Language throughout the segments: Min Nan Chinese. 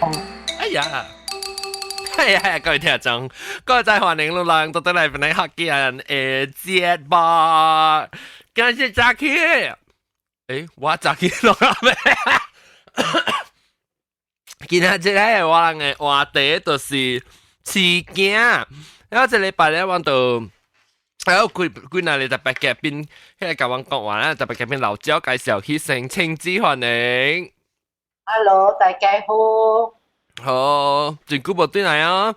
哎呀！係啊，各位聽眾，各位在歡迎攏人到底來本來客家人的節目，今日早起，我早起落啊咩？今仔這個我人的話題就是飼囝，然後這禮拜咧，我就還有幾幾若日特別嘉賓，彼個共阮講話咧，特別嘉賓老焦介紹起先，請子歡迎。 Hello，大家好。好，真久無轉來啊！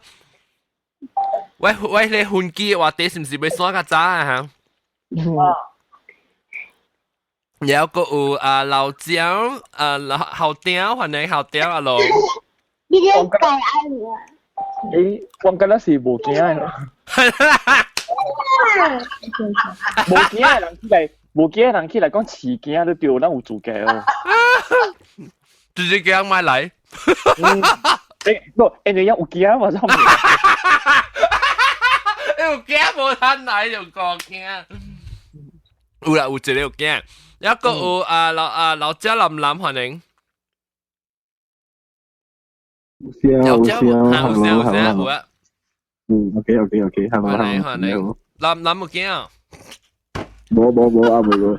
喂喂，你分機的話題是毋是欲煞較早啊？嚇？然後閣有啊老蔣啊老校長，歡迎校長阿龍。你咧講啊？欸，我敢若是無囝的咯。無囝的人起來，無囝的人起來講飼囝都對，咱有資格哦。直接叫人買來。欸，無，因為有囝嘛，就唔。有囝無通來就顧囝。有啦，有一個有囝，抑閣有啊老啊老姐林林歡迎。有聲有聲，有聲有聲有啊。嗯，OK OK OK，係咪？歡迎歡迎，林林有囝。無無無啊，無無。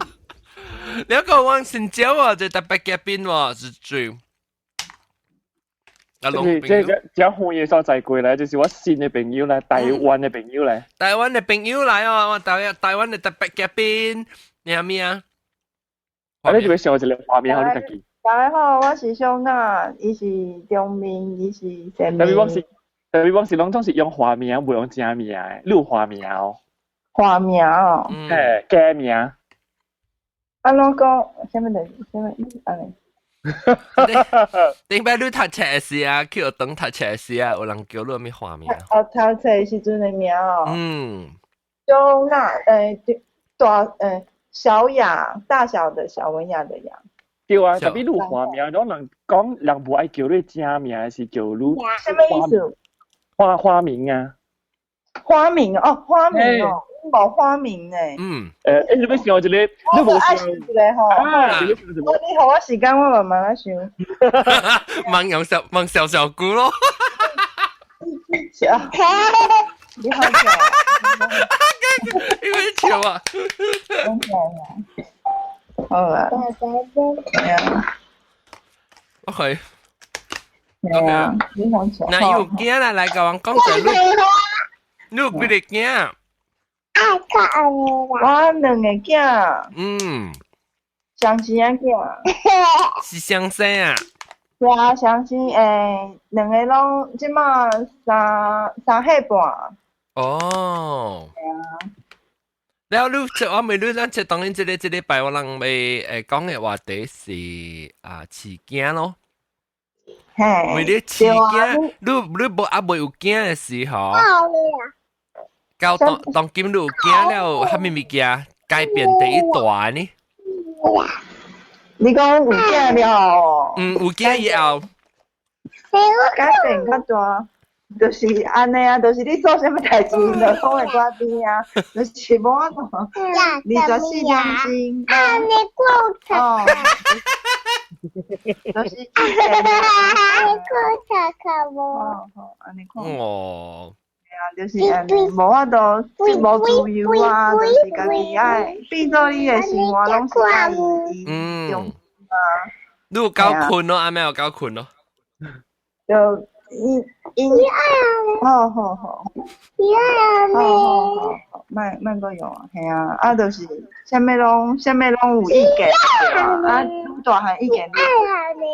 你個往新椒啊，這特別嘉賓喎，是最。這這這這遠的所在過來，就是我新的朋友來，台灣的朋友來。台灣的朋友來哦，我台灣的特別嘉賓，你係咩啊？啊，你就欲想一個畫面，予你家己。大家好，我是小娜，伊是中面，伊是前面。特別我是，特別我是攏總是用花名，無用正名的，你有花名哦。花名哦。欸，假名。啊，攏講啥物代志？啥物按呢？頂擺你讀冊的時啊，去學堂讀冊的時啊，有人叫你啥物花名？哦，讀冊時陣的名哦。嗯。小娜，大，小雅，大小的小，文雅的雅。對啊，特別你有花名，攏人講人無愛叫你正名，是叫你。啥物意思？花名啊。花名哦，花名哦，無花名呢。嗯。欸，你欲想一個，你無想一個吼。啊，你欲想一個。你予我時間，我慢慢來想。問用小問小小姑咯。笑。你好笑。因為笑啊。好啦。係啊。 OK。係啊，你好笑。那有囝啦，來共阮講者，你有幾个囝？我兩个囝。雙生仔囝。是雙生啊？對啊，雙生兩个攏這馬3歲半。哦。係啊。了你我問你，咱這當然這禮拜我人欲講的話題是啊飼囝咯。嘿。為你飼囝，你無猶未有囝的時候，到當當今你有囝了，啥物物件改變第一大呢？你講有囝了後？嗯，有囝以後。改變較大，就是按呢啊，就是你做啥物代誌，就攏會掛邊啊，就是無法度。24點鐘。哦。就是哦，好，按呢看。哦。係啊，就是按呢，無法度，無自由啊，就是家己愛變做你的生活攏是愛伊中啊。你有夠困咯，阿妹有夠困咯。就伊伊，好好好。好好好，莫莫閣用啊，係啊，啊，就是啥物攏啥物攏有意見啊，愈大漢意見愈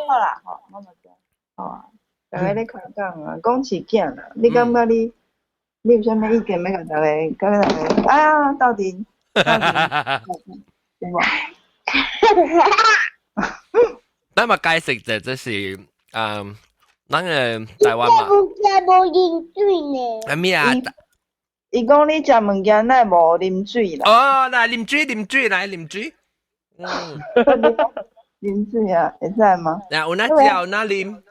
好啦，吼，我嘛知，好啊，逐家咧開講啊，講飼囝啦，你感覺你有啥物意見欲共逐家，共逐家啊，鬥陣，鬥陣，對無？咱嘛解釋者，這是咱个台灣嘛。無啉水呢。啊咩啊？伊講你食物件哪會無啉水啦？哦，來啉水，啉水，來啉水。嗯。啉水啊，會使嗎？嗱，有哪食有哪啉。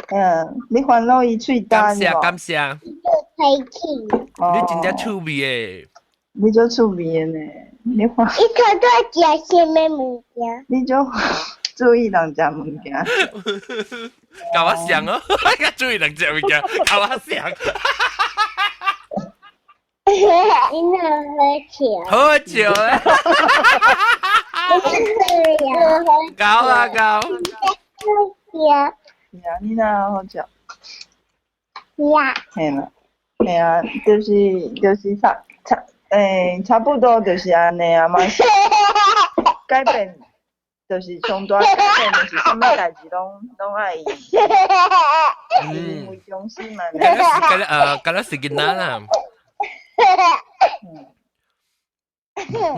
嗯，你煩惱伊喙乾感謝感謝。你真正趣味的。你足趣味的呢，你煩。伊頭拄仔食啥物物件？你足。注意人食物件。共我想哦，較注意人食物件，共我想。你哪好笑？好笑咧！搞啦搞。是啊，你哪好笑？嘿啦，嘿啊，就是差差差不多就是按呢啊嘛。改變就是上大改變，就是啥物代誌攏愛以伊為中心嘛。敢若是囡仔啦。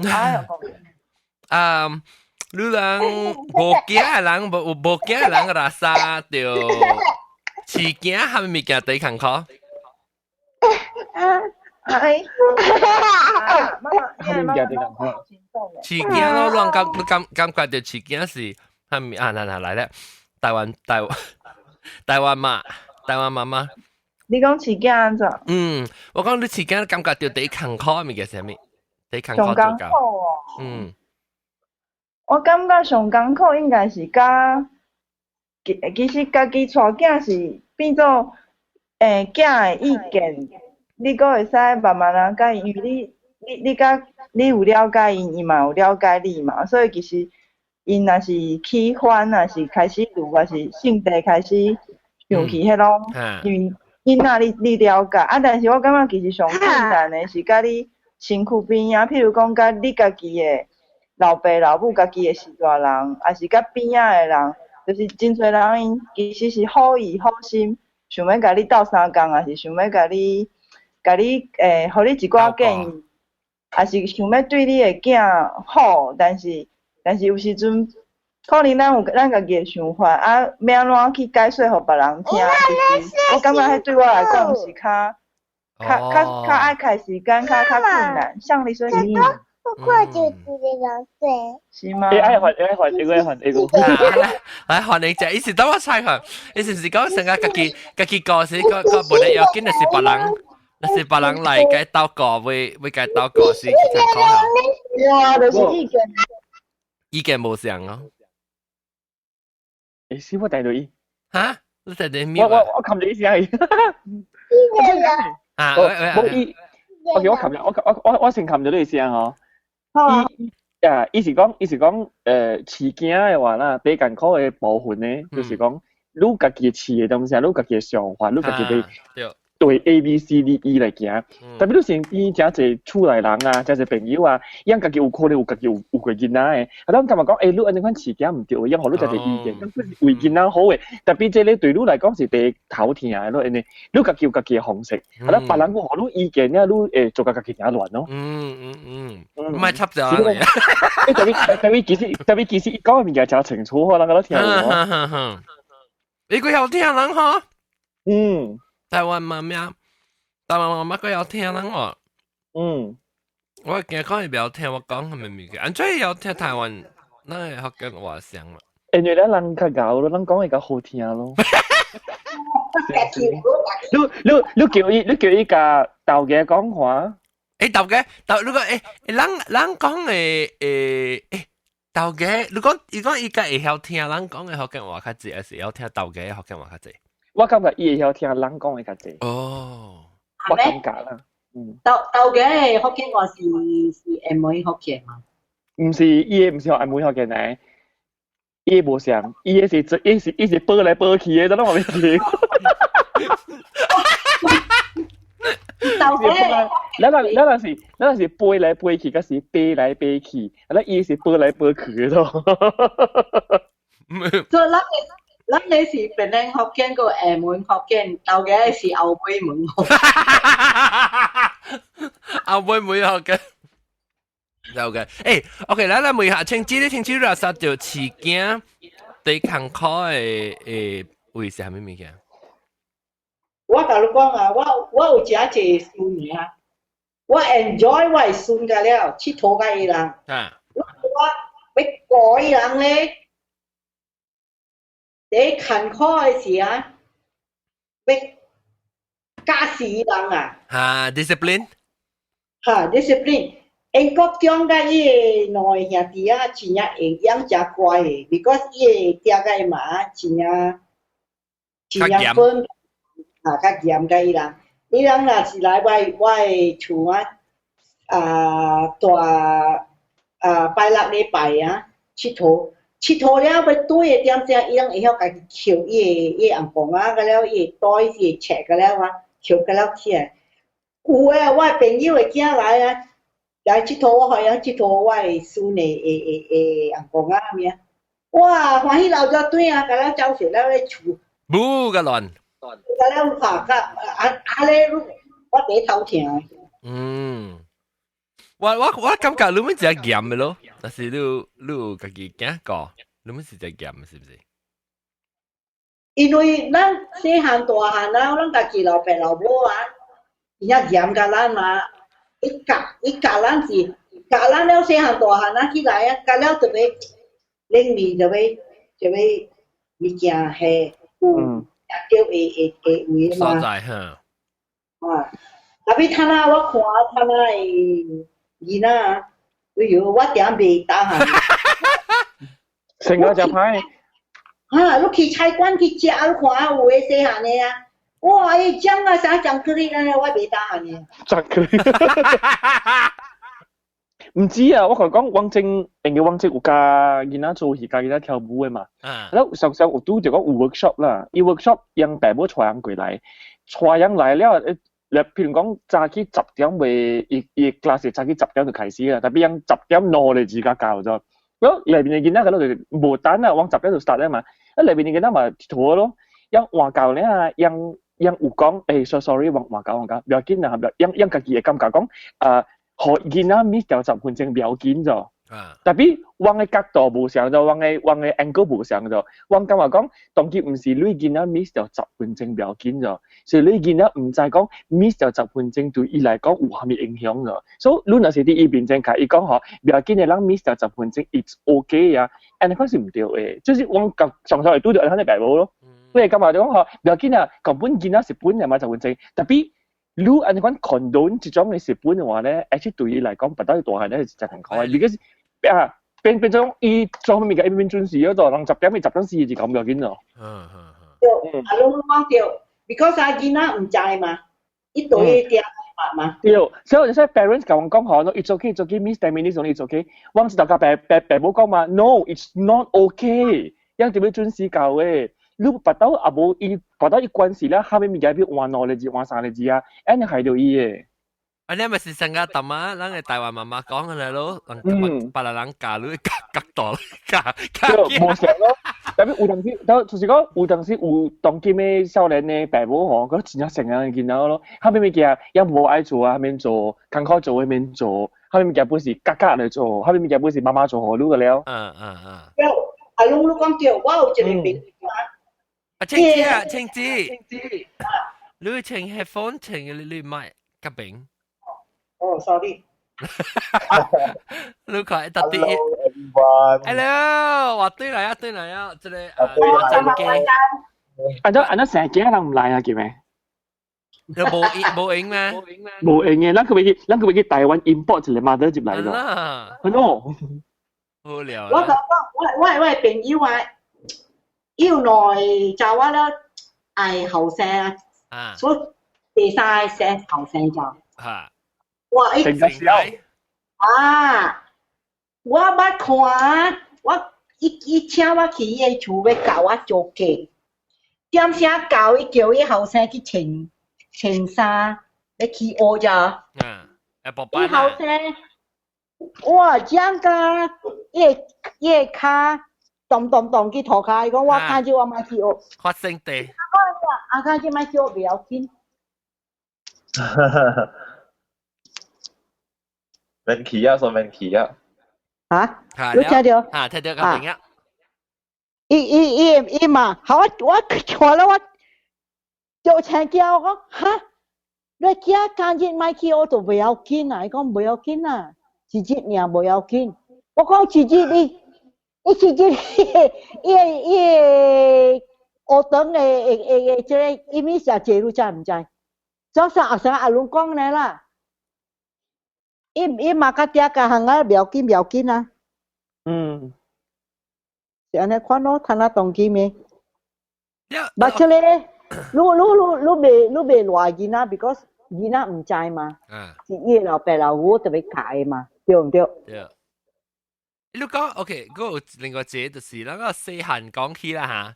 哎啊，你人無囝的人，無囝的人垃圾著飼囝啥物物件最艱苦？哎，媽媽，啥物物件最艱苦？飼囝咯，你感你感感覺著飼囝是啥物啊？來來來咧，台灣嘛，台灣媽媽。你講飼囝按怎？嗯，我講你飼囝感覺著第一艱苦的物件是啥物？第一艱苦上艱苦哦。我感覺上艱苦應該是佮其實家己帶囝是變做囝的意見，你閣會使慢慢仔佮伊，因為你佮你有了解𪜶，伊嘛有了解你嘛，所以其實𪜶若是起翻，若是開始怒，還是性地開始生氣，彼攏因為囡仔你了解啊，但是我感覺其實上困難的是佮你身軀邊仔，譬如講佮你家己的老爸老母、家己的序大人，抑是佮邊仔的人，就是真濟人𪜶其實是好意好心，想欲共你鬥相共，抑是想欲共你，予你一寡建議，抑是想欲對你的囝好，但是有時陣可能咱有咱家己的想法，啊，欲按怎去解說予別人聽，就是我感覺彼對我來講是較愛開時間，較困難。像你說，我看就一個人說。是嗎？欸，愛換，愛換，一個愛換，一個。來換你隻，伊是等我猜看，伊是毋是講成個家己個是個無得要緊，就是別人來共鬥過，會共鬥過是去參考。對啊，就是意見。意見無相哦。欸，是我帶到伊。哈？你帶到咩？我冚住伊聲。啊，無伊，OK，我冚我先冚住你聲吼。伊啊，伊是講，飼囝的話啦，比艱苦的部分呢，就是講你家己飼的東西，你家己的想法，你家己的對 A、B、C、D、E 來行。特別你身邊誠濟厝內人啊，誠濟朋友啊，𪜶家己有可能有家己有過囡仔的，啊，咱感覺講，欸，你按呢款飼囝毋對，𪜶予你誠濟意見，咁是為囡仔好的。特別這个對你來講是第頭疼的咯，因為你家己有家己的方式，啊，咱別人閣予你意見了，你會做甲家己誠亂咯。嗯，毋愛插著啊！欸，特別其實伊講的物件誠清楚，人家都聽有哦。你閣曉聽人吼？嗯。台灣媽媽，台灣媽媽閣曉聽人哦。我驚講伊袂曉聽我講啥物物件，按怎會曉聽台灣？咱的福建話聲嘛。因為咱人較𠢕咯，咱講會較好聽咯。你叫伊共豆家講話。欸，豆家，豆，如果欸，人講的欸，豆家，你講伊講伊較會曉聽人講的福建話較濟，還是會曉聽豆家的福建話較濟？我感覺伊會曉聽人講的較濟。哦，我感覺啦。嗯。豆家的福建話是廈門福建嗎？毋是，伊的毋是廈門福建來，伊的無像，伊的是飛來飛去的，咱攏嘛袂記。豆家，咱人是飛來飛去，抑是飛來飛去，啊，咱伊是飛來飛去的咯。所以咱的是檳城福建閣廈門福建，豆家是後尾門福建。後尾門福建。有嘅，欸，OK，咱來問下，請這個聽眾若說著飼囝最艱苦的位是啥物物件？我共你講啊，我有誠濟孫爾，我 enjoy 我的孫甲了，𨑨迌佮伊人。我欲顧伊人咧，第一艱苦的是啊，欲教死人啊。哈，discipline。哈，discipline。英國中甲伊个兩个兄弟啊，真正營養誠乖的，because 伊个爹佮伊媽真正真正分啊，較嚴佮伊人。伊人若是來我的厝啊，啊大啊拜六禮拜啊，𨑨迌𨑨迌了欲轉的點鐘，伊攏會曉家己抾伊个紅包啊，佮了伊个袋伊個冊佮了啊，抾佮了起來。有的我的朋友的囝來啊，來𨑨迌，我予伊𨑨迌我的孫的紅包啊物啊，哇，歡喜老早轉啊，佮了走勢了咧厝。無個亂。佮了下甲啊啊咧，我第頭聽。嗯，我感覺你們真嚴的咯，但是你有家己驚過，你們是真嚴是不是？因為咱細漢大漢啊，咱家己老爸老母啊，伊遐嚴共咱嘛，伊教咱是教咱了細漢大漢啊起來啊，教了特別冷面就欲物件係，嗯，叫會會嘛。所在哈。啊，特別他那我看他那的囡仔，哎喲，我點袂當啊！成個就歹。啊，你去菜館去食，你看有的細漢的啊，哇，伊講啊啥講克力呢，我袂當的。巧克力。毋知啊，我共講，王晶，因為王晶有教囡仔做戲，教囡仔跳舞的嘛。然後常常有拄著講有 workshop 啦，伊 workshop 讓爸母帶人過來，帶人來了，你譬如講早起十點未，伊伊 class 早起十點就開始啦，tapi 讓10點兩就自家教咗。咁內面的囡仔可能就無等啊，往十點就 start 啦嘛。啊，內面的囡仔嘛拖咯，讓換教咧啊，讓讓有講，欸，so sorry，換換教換教，不要緊啊，不要，讓讓家己會感覺講，啊，予囡仔 miss 掉10分鐘不要緊咗。特別阮的角度無相咗，阮的 angle 無相咗。阮感覺講，當今毋是你囡仔 miss 掉十分鐘不要緊咗，是你囡仔毋知講 miss 掉十分鐘對伊來講有啥物影響咗。所以你若是佇伊面前共伊講吼，不要緊的，咱 miss 掉十分鐘，it's okay 啊。按呢款是毋對的，就是阮常常會拄著按呢爸母咯。你會感覺就講吼，不要緊啊，根本囡仔是本的嘛十分鐘，特別你按呢款 condone 這種的是本的話咧，而且對伊來講，不到大漢咧是真艱苦的，because 啊變變做伊做物件伊變準時咗，就人10點伊10點4就咁不要緊咯。對，啊，攏講對，because 啊囡仔毋知嘛，伊對伊爹嘛。對，所以所以 parents 共阮講吼，it's okay, it's okay, miss 10 minutes only, it's okay。阮是大家爸爸爸母講嘛，no, it's not okay。樣點樣準時教的？你跋到也無伊跋到伊關係了，後面物件變換兩個字，換三個字啊，按呢害著伊的。啊，你咪是成個大媽，咱個台灣媽媽講的咯，人別人教你教教多教教。無想咯，特別有當時，就是講有當時有當今的少年的爸母吼，佢真正成日見到咯，後面物件也無愛做啊，免做，艱苦做的免做，後面物件本是家家來做，後面物件本是媽媽做予你個了。對，阿龍你講對，我有一個朋友啊。啊，青子啊，青子，你穿 headphone 穿你麥夾餅。哦，sorry。你看到底 Hello everyone。 Hello，我對來啊，對來啊，這個啊，真機。按怎按怎成幾個人毋來啊？叫咩？你無無閒咩？無閒嘅，咱可袂去台灣 import 一個 mother 入來咯。係咯。好了。我講我朋友啊，伊有兩個查某了愛後生啊，所以第三個生後生就。哇！伊啊，我捌看，我伊伊請我去伊的厝欲教我做粿，點聲教伊叫伊後生去穿穿衫，欲去學咋？嗯，會伊後生，哇！講甲伊伊个跤動動動去塗跤，伊講我看這我莫去學。發生地。啊，看這莫去學袂要緊。免去啊，說免去啊。嚇？你聽著？啊，聽著較明啊。伊伊伊伊嘛，好我我看了我就請叫我講哈，你囝今日莫去學就袂要緊啊！伊講袂要緊啊，一日爾袂要緊。我講一日你，伊一日伊伊學堂的的的這個伊物食濟，你知毋知？早上後生阿倫講的啦。伊伊媽佮嗲佮行啊，不要緊不要緊啊。是按呢款咯，趁啊當今的。捌出咧，你你你你袂你袂賴囡仔，because 囡仔毋知嘛。是伊老爸老母特別教的嘛，對毋對？對。你講 OK，嗰個另外一個就是咱個細漢講起啦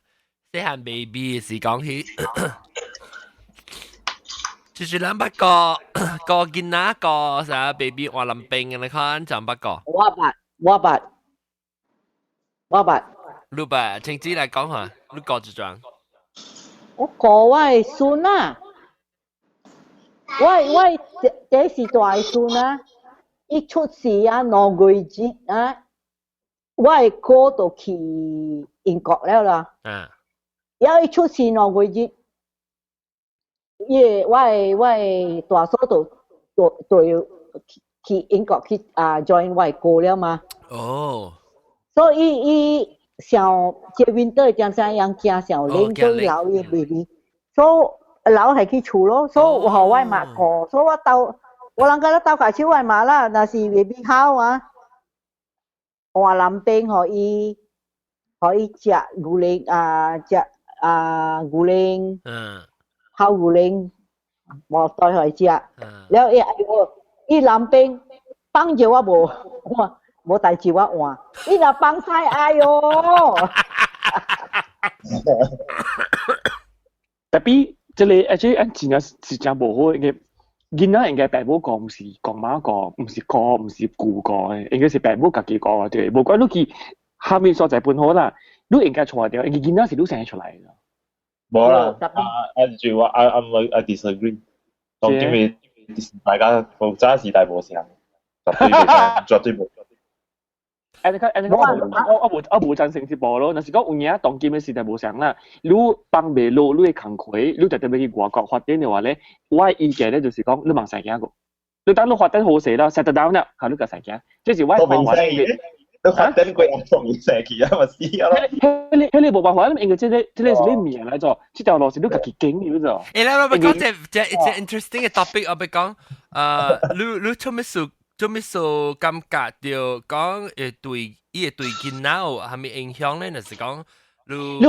嚇，細漢 baby 是講起，就是咱捌個個囡仔個啥 baby 換林冰嘅，你看就捌個。我捌，我捌，我捌。你捌，請子來講下，你過一樁。我過我的孫啊，我這是大孫啊，伊出世啊2個月啊，我的哥就去英國了啦。了伊出世兩個月，伊我的大嫂就去英國去啊 join 我的哥了嘛。所以伊上這 winter 點聲樣驚上冷，所以留伊 baby，所以留係去厝咯。所以我予我媽顧，所以我鬥我人家咧鬥下手我媽啦，若是 baby 好啊，換南邊予伊食牛奶啊，食啊牛奶，烤牛奶，無帶予伊食。了伊哎喲，伊南邊放著我無，我無代誌我換，伊若放屎，哎喲！ Tapi 這個 actually 按真正是真無好，應該囡仔應該爸母講，毋是公媽講，毋是哥，毋是姑講的，應該是爸母家己講對。無管你去蝦米所在本好啦，你應該帶著，因為囡仔是你生出來的。無啦，啊啊住我啊啊唔啊 disagree，當今日大家古早時代無相，絕對無相，絕對無。誒，你看，誒，你我無贊成這步咯。若是講有影當今的時代無相啦，你放袂落，你的工課，你特別去外國發展的話咧，我的意見咧就是講，你茫生囝個。你等你發展好勢啦，settle down 啦，嚇你共生囝。這是我看法。你發展過後當然生去啊，咪死啊咯。彼個無辦法，因為這個是你命來做，這條路是你家己經的做。誒，來，我欲講這 interesting 的 topic，我欲講，你做咩事？做咩事感覺著講會對伊會對囡仔有啥物影響咧？就是講你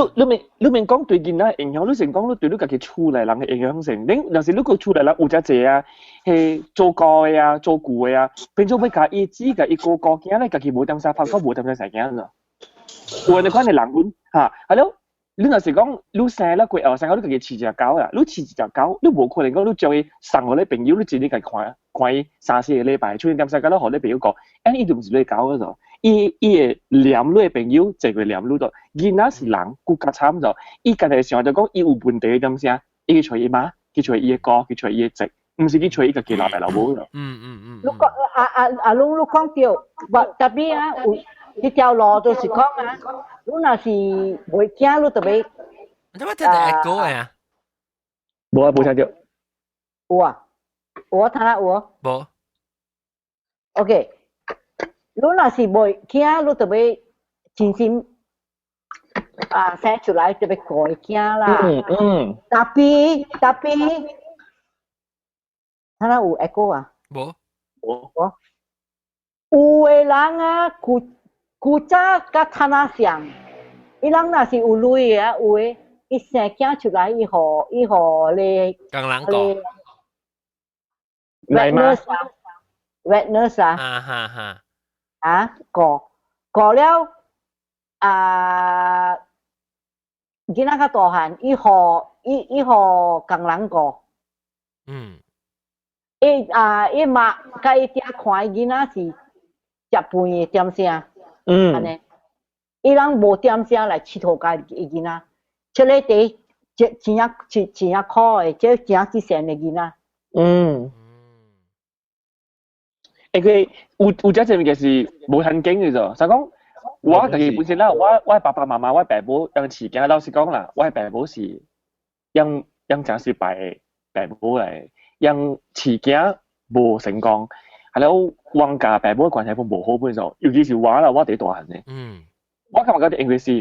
你免講對囡仔影響，你先講你對你家己厝內人的影響性。你若是你個厝內人有遮濟啊，係做哥的啊，做舅的啊，變做欲共伊只共伊哥哥囝咧，家己無點啥拍拖，無點啥生囝咋。有按呢款的人阮嚇，係咯。你若是講你生了過後，生到你家己飼一隻狗啊，你飼一隻狗，你無可能講你將伊送予你朋友，你一日共看看伊三四個禮拜，出去點啥個，你予你朋友顧，按呢伊就毋是你的狗了，伊會黏你的朋友，濟過黏你咗。囡仔是人，閣較慘咗，伊家己想著講伊有問題點啥，伊去揣伊媽，去揣伊的哥，去揣伊的侄，毋是去揣伊家己老爸老母咗。你講啊啊啊，攏你講對，but 啊有這條路就是講啊，你若是袂驚，你特別。你點解聽到 echo 啊？無啊，無聽著。有啊，有啊，聽下有啊。無。 OK，你若是袂驚，你特別真心啊生出來特別顧囝啦。Tapi，聽下有 echo 啊？無。無。無。有的人啊，古古早佮趁仔像，伊人若是有鐳的啊，有的伊生囝出來，伊予咧工人顧。來嗎？Wet nurse 啊。哈哈哈。啊，顧顧了啊，囡仔較大漢，伊予工人顧。伊啊，伊媽佮伊嗲看伊囡仔是食飯的點聲。按呢，伊人無點聲來𨑨迌共伊囡仔，這個佇這真正真真正苦的，這真正去善的囡仔。因為有遮濟物件是無牽經的啫，啥講？我家己本身啦，我爸爸媽媽，我爸母養飼囝，老實講啦，我爸母是養養誠失敗的爸母來，養飼囝無成功，係了，我共爸母關係攏無好本數，尤其是我啦，我佇大漢的。我感覺因為是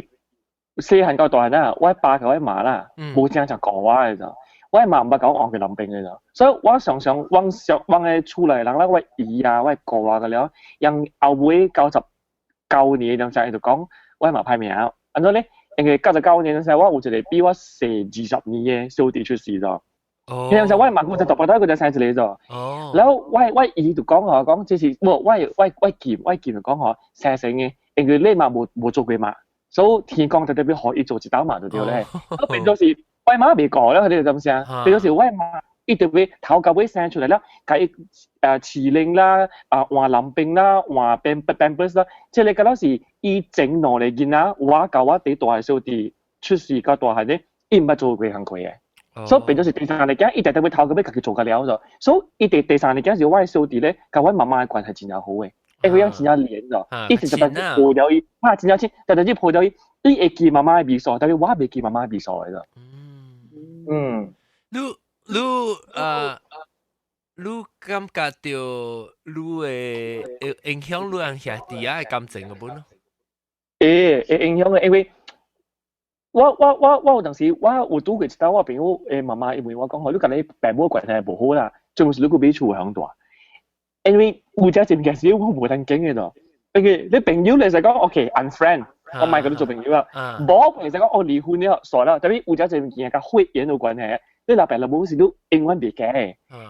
細漢到大漢啊，我爸佮我媽啦，無誠正顧我的咋。我媽毋捌共我換過男朋嘅咋，所以我常常往上往嘅厝內人啦，我姨啊，我哥啊個了，讓後尾99年陣時就講我媽歹命，按怎咧？因為99年陣時，我有一個比我細20年嘅小弟出世咗。哦，嗰陣時我媽佢就特別多，佢就生一個咗。哦，然後我姨就講嗬，講這是無我我我見我見就講嗬，生成嘅，因為你媽無做過嘛，所以天公就特別予伊做一道嘛就對咧。咁變做是我媽未過了，佢哋怎聲？變做是我媽伊特別頭到尾生出來了，共伊飼奶啦，啊換藍冰啦，換 Pampers 啦，這個敢若是伊前兩個囡仔，我佮我第大嘅小弟出世到大漢咧，伊毋捌做過工課嘅。所以變做是第三個囝，伊特特別頭到尾家己做甲了咗。所以伊第三個囝是我的小弟咧，佮阮媽媽的關係真正好嘅，因為樣真正連咗，一直就特抱掉伊，啊真正親，特特去抱掉伊，伊會記媽媽的味素，但是我袂記媽媽的味素嘅咗。嗯，你感覺到你會影響你人兄弟仔的感情個本咯？會影響嘅，因為我有當時我有拄過一道我朋友的媽媽，因為我講吼，你共你爸母關係無好啦，最是你閣買厝會響大。因為有這一件事我無通講嘅咯。因為你朋友你就講 OK，unfriend，我莫佮你做朋友啦。無朋友就講哦離婚了，煞了。但是有這一件佮血緣有關係，你老爸老母是你永遠袂嫁的。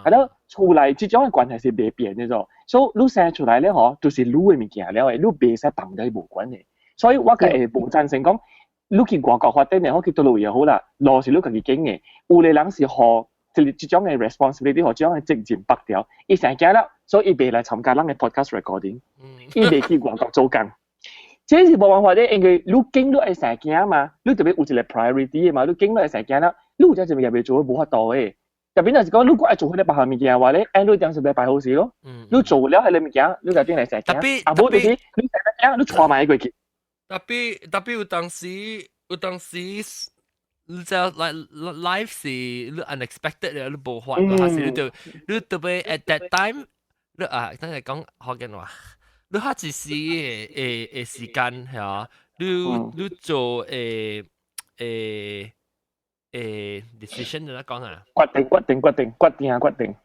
啊，了厝內這種的關係是袂變的咗。所以你生出來了吼，就是你的物件了的，你袂使放掉無關的。所以我個會無贊成講，你去外國發展也好，去佗落也好啦，路是你家己揀的。有的人是予這這種的 responsibility，予這種的責任縛掉，伊生囝了，所以伊袂來參加咱的 podcast recording，伊袂去外國做工。這是無辦法的，因為你揀你愛生囝嘛，你特別有一個 priority 的嘛，你揀你愛生囝了，你有這一物件袂做，無法度的。特別若是講，你閣愛做彼個別項物件話咧，按你當時袂排好勢咯。你做了彼個物件，你就轉來生囝。啊，無就是你生囝，你帶埋伊過去。 Tapi 有當時，你知 like life 是你 unexpected 嘅，你無法，還是你就你特別 at that time，你啊，等下講福建話，你較一時的時間係啊，你做decision 你講啊？決定決定決定決定啊決定。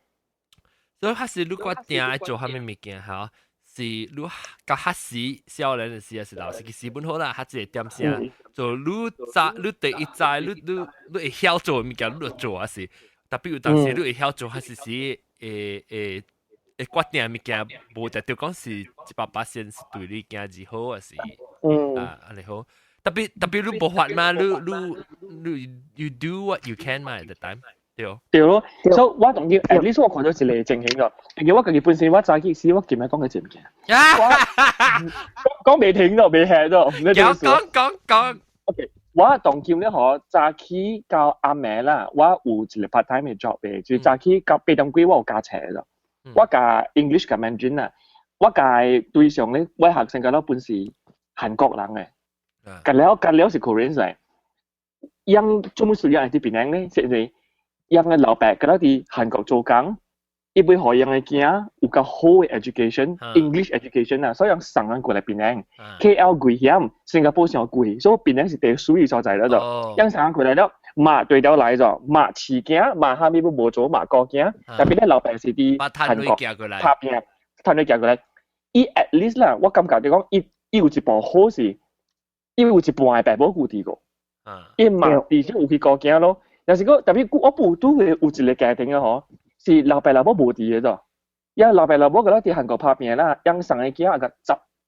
所以較是你決定愛做啥物物件嚇？是你較彼時少年的時啊，是老時其實本好啦，較一個點聲，就你知你第一知你會曉做的物件，你就做啊是。特別有當時你會曉做，還是是會決定的物件，無特著講是100%是對你囝兒好，還是啊按呢好。特別你無法嘛，你 you do what you can 嘛，at the time 對。對咯，所以我當然 at least 我看到一個情形咯，因為我家己本身我早起時我今日講嘅一物件，講未停咯，未吃咯，講講講講。 OK，我當今咧嗬，早起到暗暝啦，我有一個 part time 嘅 job 嘅，就是早起到8點幾我有教冊咯，我教 English 佮 Mandarin 啦，我教對象咧，我學生個老本是韓國人嘅，佮了是 Korean 嚟，𪜶做乜事樣佇檳城咧？是是，𪜶嘅老爸佮了佇韓國做工，伊欲予𪜶嘅囝有較好嘅 education，English education 啊，所以𪜶送𪜶過來檳城。KL 危險，新加坡傷貴，所以檳城是第水所在了就。𪜶送𪜶過來了，媽對調來咗，媽飼囝，媽啥物都無做，媽顧囝，特別咧老爸是佇韓國拍拼，趁錢寄過來。伊 at least 啦，我感覺就講，伊有一部好是，伊有一半的爸母顧佇個，伊媽至少有去顧囝咯。若是講特別我有拄過有一個家庭啊嗬，是老爸老母無佇的咗，因老爸老母閣咧佇韓國拍拼啦，𪜶送的囝個11、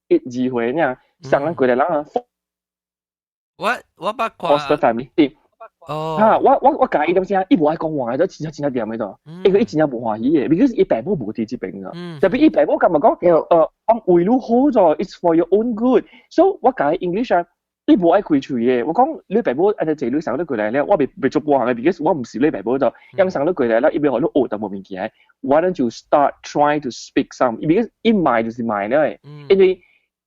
12歲爾，送咱過來人啊。我捌看。 Foster family。哦。哈，我共伊點聲，伊無愛講話，都真正真正恬的咗，因為伊真正無歡喜的，because 伊爸母無佇這邊啊。特別伊爸母感覺講，講為你好咗，it's for your own good。So 我共伊 English 啊，伊無愛開喙的。我講你爸母按呢濟你送你過來了，我袂做半項的，because 我毋是你爸母咗，𪜶送你過來了，伊欲予你學淡薄物件。Why don't you start trying to speak some？because 伊賣就是賣了的，因為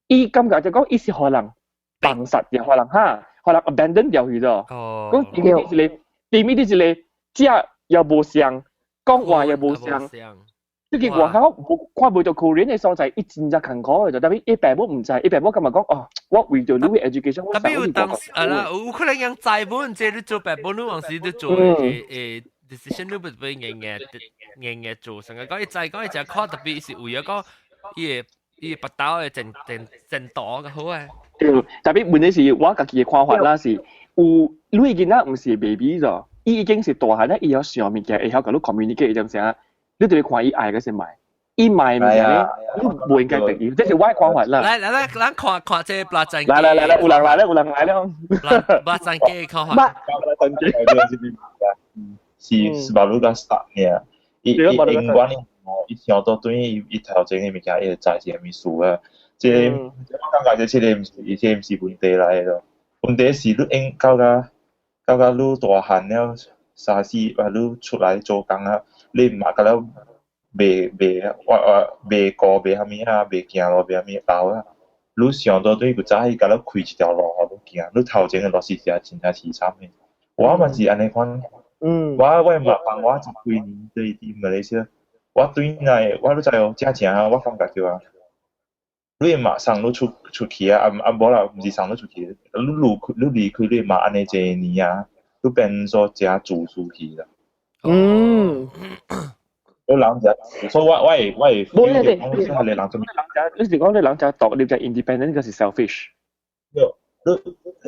伊感覺就講伊是予人放殺掉，予人哈，予人 abandon 掉去咗。講對面一個，對面一個，食又無像，講話又無像。這個外口無看袂著 Korean 的所在，伊真正艱苦的，就特別伊爸母毋知，伊爸母感覺講哦，我為著你的 education，我特別有當時啊啦，有可能𪜶知本，這你做爸母，你往時你做會 decision 你唔會硬硬硬硬做，成日講伊知講伊只看特別是為咗講伊個伊個腹肚的前前前途較好啊。對，特別問題是我家己的看法啦，是有你囡仔毋是 baby 咗，伊已經是大漢咧，伊有想物件，會曉共你 communicate 點聲，你就會看伊愛還是毋愛。伊買物件咧，你唔應該逼伊，這是我的看法啦。來來來，咱看看這個蚋來來來來，有人來了，有人來了。蚋機的看法。是是把路甲殺爾，伊伊永遠伊想到對伊伊頭前的物件，伊會知是啥物事啊。這個我感覺這個毋是，伊這毋是問題來的咯。問題是你應到甲到甲你大漢了，三四啊，你出來做工啊，你毋嘛甲了袂袂我我袂顧袂啥物啊，袂行路袂啥物老啊。你想到對古早伊共你開一條路予你行，你頭前的路是真真正凄慘的。我嘛是按呢款。我我嘛幫我十幾年對佇馬來西亞，我對內我都知哦，正正啊，我感覺著啊，你嘛送你出出去啊，啊啊無啦，毋是送你出去，你離開你離開你嘛按呢濟年啊，你變做誠自私去啦。你人就，所以我我會我會 feel 著講你人做，你是講你人就獨立就 independent，個是 selfish。你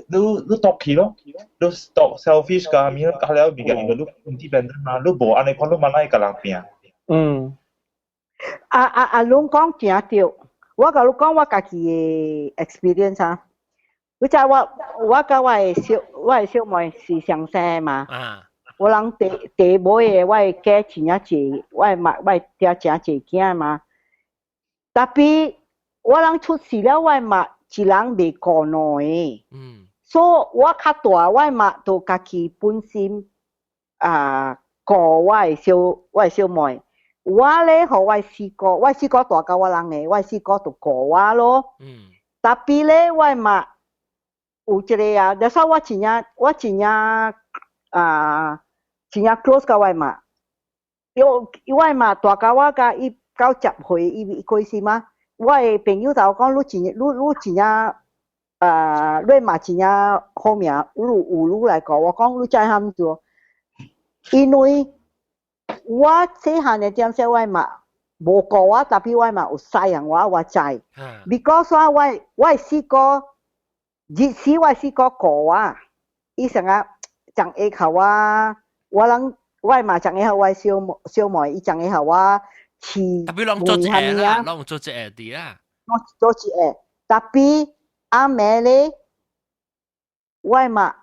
你你獨去咯，你獨 selfish 加物，加了物件，因為你 independent 嘛，你無按呢款，你嘛愛共人拚。阿阿阿攏講誠對，我共你講我家己的 experience 啊。你知我我佮我的小我的小妹是相生嘛？我人第第尾的我的囝真正濟，我的媽我的爹誠濟囝嘛。Tapi 我人出世了，我的媽一人袂顧兩个。所以我較大，我的媽就家己本身啊顧我的小我的小妹。我咧，予我的四哥，我的四哥大過我人的，我的四哥就顧我咯。Tapi 咧，我的媽有一個啊，那時我真正我真正啊，真正 close 佮我的媽。因為我的媽大甲我佮伊到10歲，伊伊過世嘛。我的朋友就講，你真你你真正啊，你嘛真正好命，你有你來顧。我講你知蝦做？因為我細漢的點時，我嘛無顧我，tapi 我嘛有踝養我，我知。Because 我我的四哥，日時我的四哥顧我，伊成日講會予我，我人我嘛講會予我小小妹，伊講會予我飼。 Tapi 攏做一個啦，攏做一個佇啦。攏做一個，tapi 暗暝咧，我嘛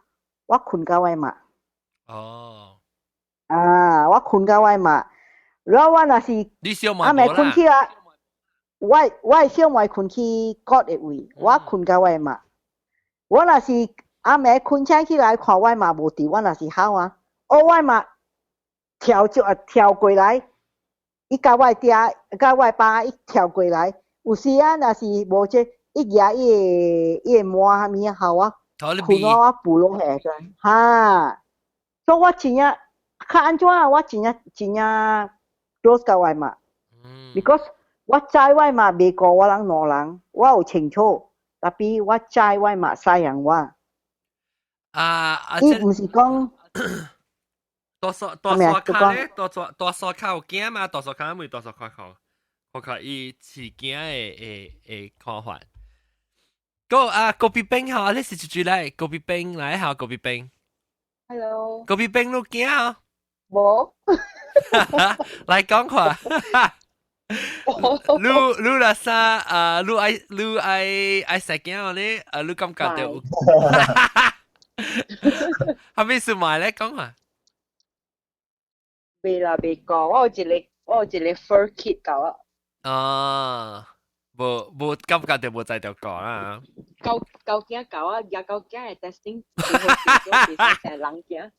我睏佮我媽。啊，我睏佮我媽，然後我若是暗暝睏起來，我我的小妹睏去閣的位，我睏佮我媽。我若是暗暝睏醒起來看我媽無佇，我若是哭啊，哦，我媽跳就跳過來，伊佮我爹佮我爸伊跳過來，有時啊若是無這，伊舉伊的伊的毛啥物哭啊，睏我我扶落下哈，所以我真正較按怎啊？我真正真正 close 佮我媽，because 我知我媽袂顧我人兩人，我有清楚，tapi 我知我媽踝養我。啊啊！伊毋是講大數大數跤咧，大數大數跤有囝嘛？大數跤咪大數跤看，看看伊飼囝的的的看法。個啊，kopi 冰哈，你是一句來，kopi 冰來下，kopi 冰。 Hello。 kopi 冰你囝啊？無。來講看。你你若啥啊？你愛你愛愛生囝咧？啊，你感覺著有？後尾是買咧講啊？未啦，未講，我有一個我有一個 fur kit 夠啊。啊，無無感覺著無在著講啊。狗狗囝夠啊，也狗囝的 testing 袂使人囝。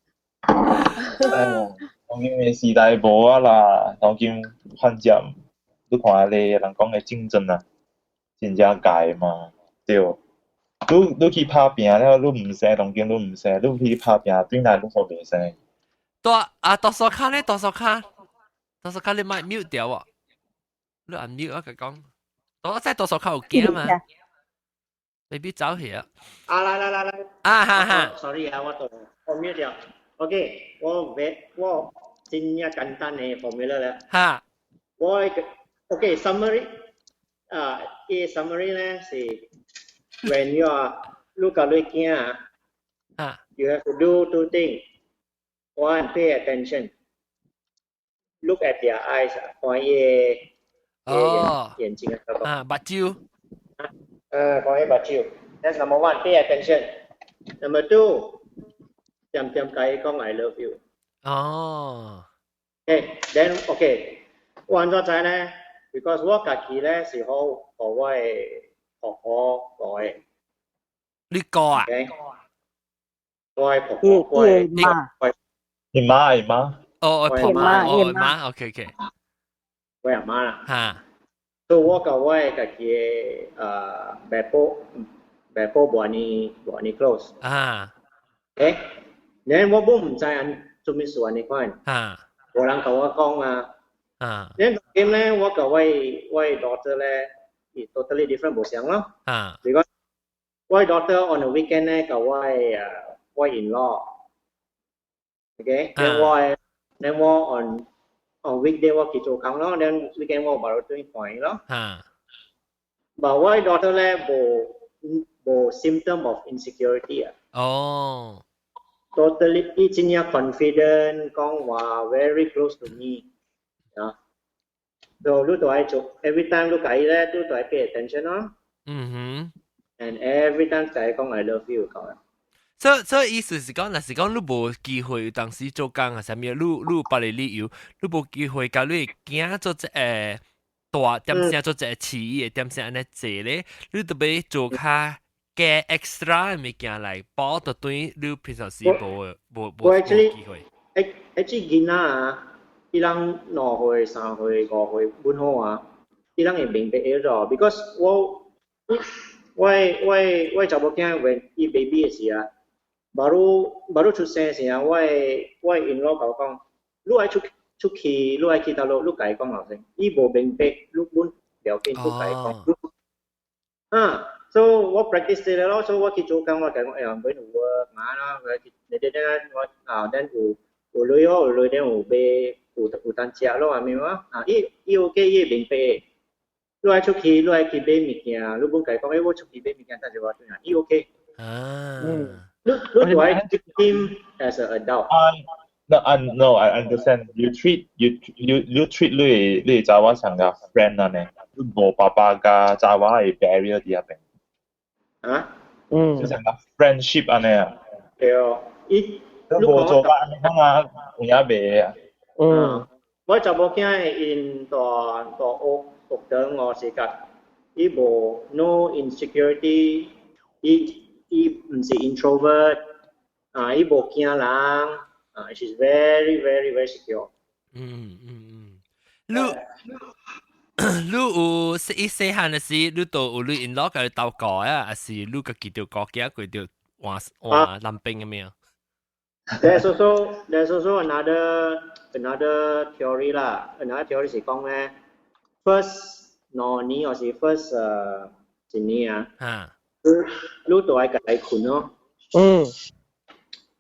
當今的時代無啊啦，當今反正你看咧人講的競爭啊，真正大嘛，對。你你去拍拚了，你毋生，當今你毋生，你去拍拚，轉來你好袂生。大啊，大數跤咧，大數跤，大數跤你莫 mute 掉啊！你按 mute 我佮講，我知大數跤有驚嘛？未必走去啊！啊來來來來，啊哈哈，sorry 啊，我都我 mute 掉。OK，我別我真正簡單的 formula 啦。哈。我 OK summary 啊，伊 summary 咧是 when you are 你共你囝啊，you have to do two things. One, pay attention. Look at their eyes，看伊眼睛啊，啊，目睭。看伊目睭。That's number one. Pay attention. Number two, 恬恬共伊講 I love you。哦。 Okay, then okay. 我按怎知咧？Because 我家己咧是好予我的婆婆教的。你教啊？我的婆婆，我的媽。你媽你媽。哦，婆媽，哦媽，OK OK。我阿媽啦。哈。所以我佮我的家己的外婆無按呢無按呢 close。啊。誒，then 我本毋知按做咩事按呢款。啊。無人共我講啊。啊。 then 咁咧，我佮我 daughter 咧，伊 totally different 無相咯。啊。 Because 我 daughter on the weekend 咧，佮我 in law。Okay，then 我 then 我 on weekday 我去做工咯，then weekend 我 baru 轉看伊咯。啊。 But 我 daughter 咧無無 symptom of insecurity 啊。哦。 Totally 伊真正 confident，講話 very close to me。啊。So 你都愛做，every time 你共伊咧，你都愛 pay attention 咯。嗯哼。 And every time 共伊講 I love you 夠啦。所以意思是講，若是講你無機會當時做工啊，啥物，你你有別个理由，你無機會共你囝做一個大點聲做一個飼伊的點聲按呢坐咧，你特別做較加 extra 的物件來補到對你平常時無無無機會。 actually 囡仔啊，伊人2歲、3歲、5歲本好啊，伊人會明白會咗，because 我我我我查某囝 when 伊 baby 的時啊，baru baru 出生時啊，我 in law 共我講，你愛出出去，你愛去佗落，你共伊講後先，伊無明白，你本了緊，你共伊講。啊，so 我 practice 這個咯，so 我去做工，我共伊講，哎呀，I'm going to work 嘛啦，我去，你你你我啊，then 有有鐳哦，有鐳，then 有買有有當食咯，係咪啊？啊，伊伊 OK，伊明白。你愛出去，你愛去買物件，你本共伊講，哎，我出去買物件，等陣我轉來，伊 OK。啊。嗯。你你愛 treat him as an adult。 No, I no, I understand. You treat you you you treat 你你查某像個 friend 按呢，你無爸爸佮查某的 barrier 佇遐邊。啊？嗯。就像個 friendship 按呢啊。對哦，伊你無做法按呢啊，有影袂啊。嗯。我查某囝𪜶大大學學堂我是甲，伊無 no insecurity，伊伊毋是 introvert，啊，伊無驚人，啊，she's very very very secure。嗯嗯嗯，你你有伊細漢的時，你都有你 in law 共你鬥教啊，還是你家己著顧囝過著換換男兵咁樣？ There's also another theory 啦，another theory 是講咧，first 2年或是 first 一年啊，你你都愛共伊睏咯。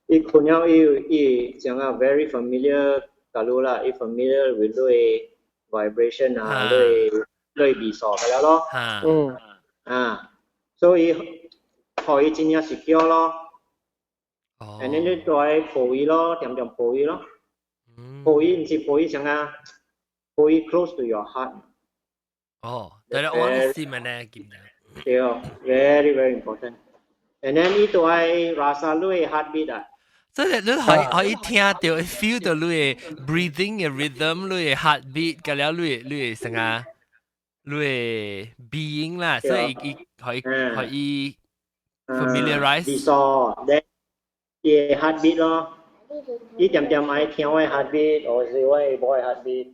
伊睏了伊伊像啊 very familiar 共你啦，伊 familiar with 你的 vibration 啊，你你味素個了咯。啊，所以予伊真正 secure 咯。哦。 And then 你都愛抱伊咯，恬恬抱伊咯。抱伊毋是抱伊像啊，抱伊 close to your heart。哦，對啦，我是咪呢？見對，very very important。And then 伊都愛 rasa 你的 heartbeat 啊。所以你可以可以聽到 feel 到你的 breathing 的 rhythm，你的 heartbeat，佮了你的你的啥啊，你的 being 啦，所以伊可以可以 familiarize。味素，then 伊的 heartbeat 咯，伊恬恬愛聽我的 heartbeat，或是我的某的 heartbeat。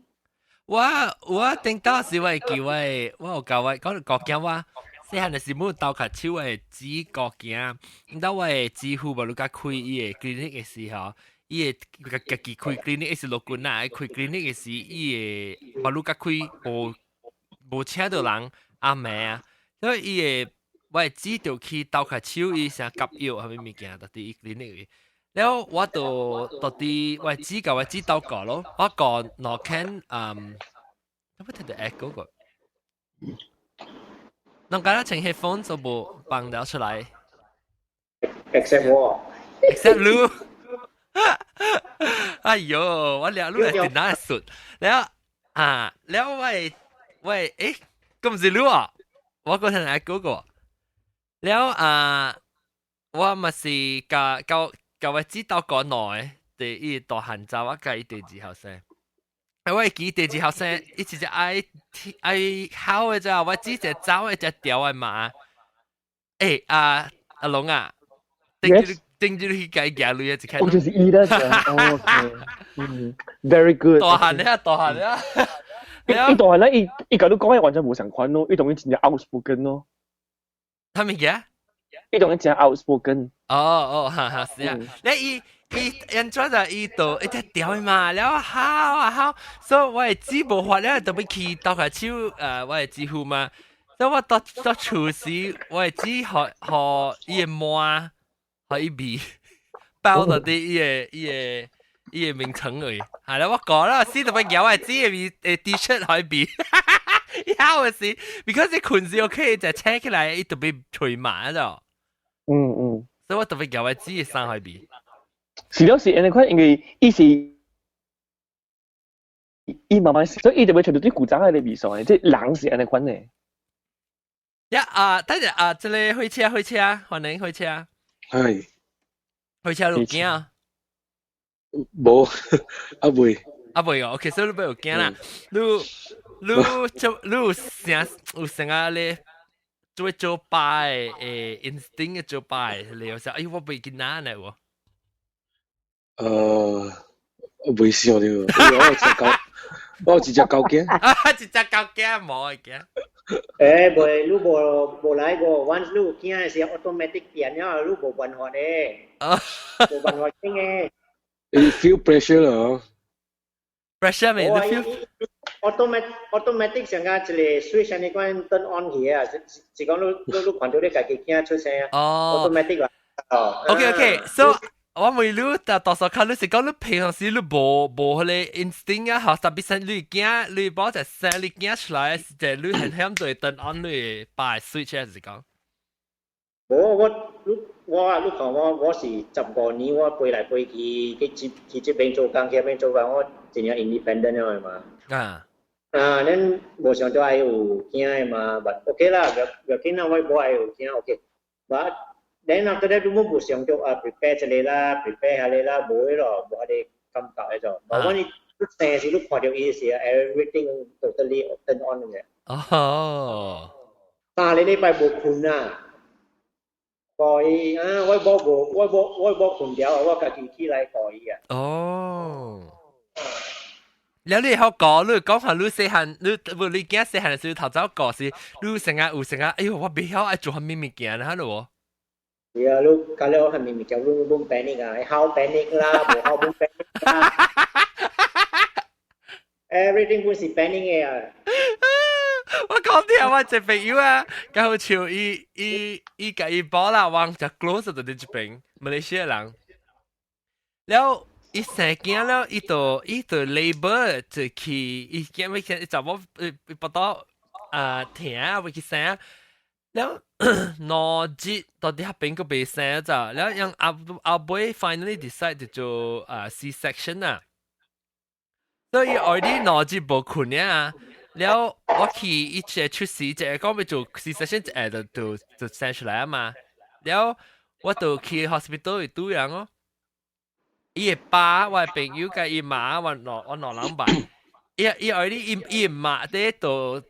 我我頂到時我會記我我有教我講國囝我。細漢的時母鬥較手的姊顧囝，到我的姊夫無你甲開伊的 clinic 的時候，伊會家家己開 clinic 是陸軍啊，開 clinic 的時，伊會無你甲開無無請到人阿妹啊，所以伊會我的姊就去鬥較手伊啥夾藥啥物物件，就佇伊 clinic。了我就到底我姊共我姊鬥過咯，我講兩間有冇聽到 echo 個？侬剛才穿 headphone 就無放了出來。 Except 我。 Except 你。哎喲，我掠你係電腦術，了啊，了我誒，咁唔是你啊？我嗰陣係嗰個，了啊，我咪是共共共我姊鬥過內，第伊大漢查我佮伊第二後生。我會記第二後生，伊一隻愛愛哭的咋，我姊隻走的隻條的嘛。欸，阿阿龍啊，頂住頂住去共伊舉鐳啊，一開。我就是伊啦，OK，嗯，very good。大漢了，大漢了。伊伊大漢咧，伊伊共你講的完全無相款咯，伊當然真正 outspoken 咯。啥物件？伊當然真 outspoken。哦哦，哈哈，是啊。你伊伊安怎就伊就一直調的嘛，了好啊好，所以我的姊無法了，就欲去鬥下手，我的姊夫嘛。所以我到到厝時，我的姊予予伊的毛，予伊味，包到佇伊的伊的伊的眠床位。係啦，我講啦，死就欲搖我的姊的味，的 T-shirt 予伊味。枵的是，because 伊睏時 OK 就扯起來，伊特別吹麻咗。所以我特別搖我姊的衫予伊味。是了是按呢款，因為伊是伊媽媽，所以伊就會揣著對古早的味素的，這人是按呢款的。呀啊，等陣啊，這個火車火車，歡迎火車。係。火車有驚？無，啊未。啊未哦，OK，所以你欲有驚啦。你你做你有啥有啥啊咧？做做爸的instinct 做爸的，你有時哎，我袂見哪呢喎。未想到，因為我有隻狗，我有一隻狗囝。啊，一隻狗囝無會驚。欸，袂，你無無來過，once 你有囝的時候，automatic 變了，你無辦法的。無辦法變的。你 feel pressure 啦？pressure 未？你 feel automatic 上個一個 switch 按呢款 turn on 去啊，是是講你你你看到你家己囝出生啊。automatic 啦。哦。 OK OK，so 我問你，但多數看你是講你平常時你無無彼個 instinct 啊，嚇，特別是你囝，你某就生你囝出來，就你很響就會 turn on 你把 switch 還是講？無我你我你看我我是15年我飛來飛去去這去這邊做工，去那邊做工，我真正 independent 了嘛。啊，恁無想到愛有囝的嘛，but OK 啦，不不要緊啦，我無愛有囝 OK。But then after that 你無想到啊 prepare 這個啦，prepare 彼個啦，無彼咯，無彼個感覺彼種。但我你生時你看到伊時，everything totally turn on 嘅。3個禮拜無睏啊！顧伊啊，我無無我無我無睏著，我家己起來顧伊啊。哦。了你好講，你講下你細漢，你無你囝細漢時頭早顧時，你成日有成日，哎喲，我袂曉愛做啥物物件啦，哈咯。是啊，你教了啥物物件，你攏 panic 啊，好 panic 啦，無好攏 panic 啦。Everything 本是 panic 的啊。我講聽我一個朋友啊，剛好像伊伊伊共伊某啦，往就 close 就佇這邊，馬來西亞人。了伊生囝了，伊就伊就 labor 就去，伊驚欲去查某伊腹肚啊疼，欲去生。了2日到底彼邊閣袂生咋，了讓後後尾 finally decide 就做啊 C section 啊。所以 already 2日無睏啊。了我去伊一個出事，一個講欲做 C section，一個就就就生出來啊嘛。了我就去 hospital 去拄人哦。伊的爸，我的朋友佮伊媽，我兩我兩人辦。伊伊 already 伊伊媽佇度，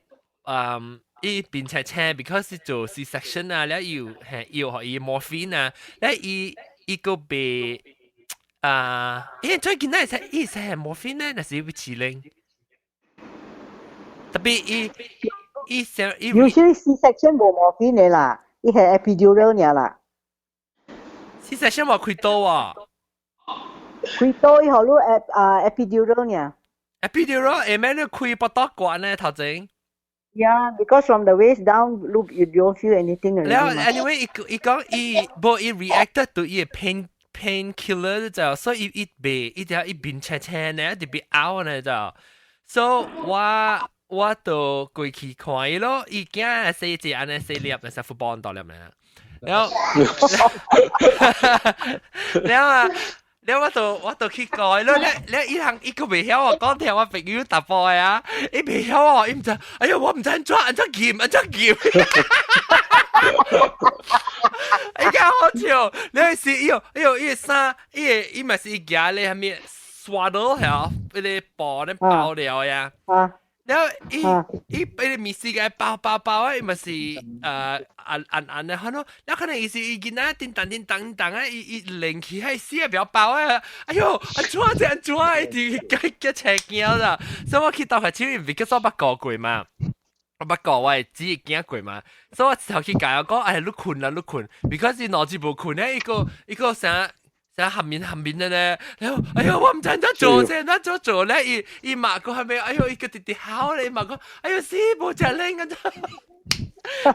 嗯，伊變青青，because 做 C section 啊，了又係又予伊 morphine 啊，了伊伊閣袂啊，伊最近那是伊是 morphine 呢，那是欲飼靈。特別伊伊想伊。 Usually C section 無 morphine 的啦，伊係 epidural 爾啦。 C section 無開刀啊？開刀伊予你啊 epidural 爾。 Epidural 會免你開腹肚管呢頭前。 Yeah, because from the waist down, look, you don't feel anything already. 了，anyway，伊伊講伊無伊 reacted to 伊的 pain pain killer 就，所以伊袂伊條伊面青青呢，特別拗呢就，所以我就過去看伊咯，伊囝細隻按呢細粒，係 football 大粒呢，然後然後啊。了我就去改咯，你你伊通伊個袂曉我講聽我朋友答波啊，伊袂曉我，伊毋知，哎呀我毋知按怎按怎撳按怎撳，伊較好笑，你是伊喲伊喲伊個衫，伊個伊嘛是伊夾咧啥物 swaddle 係，彼個布咧包了呀。然後伊伊彼個物事個包包包啊，伊嘛是按按按的，可能，了可能伊是伊囡仔叮當叮當叮當啊，伊伊連起彼死也不要包啊，哎喲，按怎這按怎，伊就結結斜驚啦，所以我去鬥下手，伊毋是叫做捌過過嘛，我捌過我會姊會驚過嘛，所以我頭去共伊講，哎，你睏啦，你睏，because 伊腦子無睏咧，伊個伊個啥？在下面下面的咧，然後哎呦，我毋知按怎做，這按怎做咧？伊伊媽個還沒，哎呦，伊個直直哭咧，伊媽講，哎呦，死無食奶啊！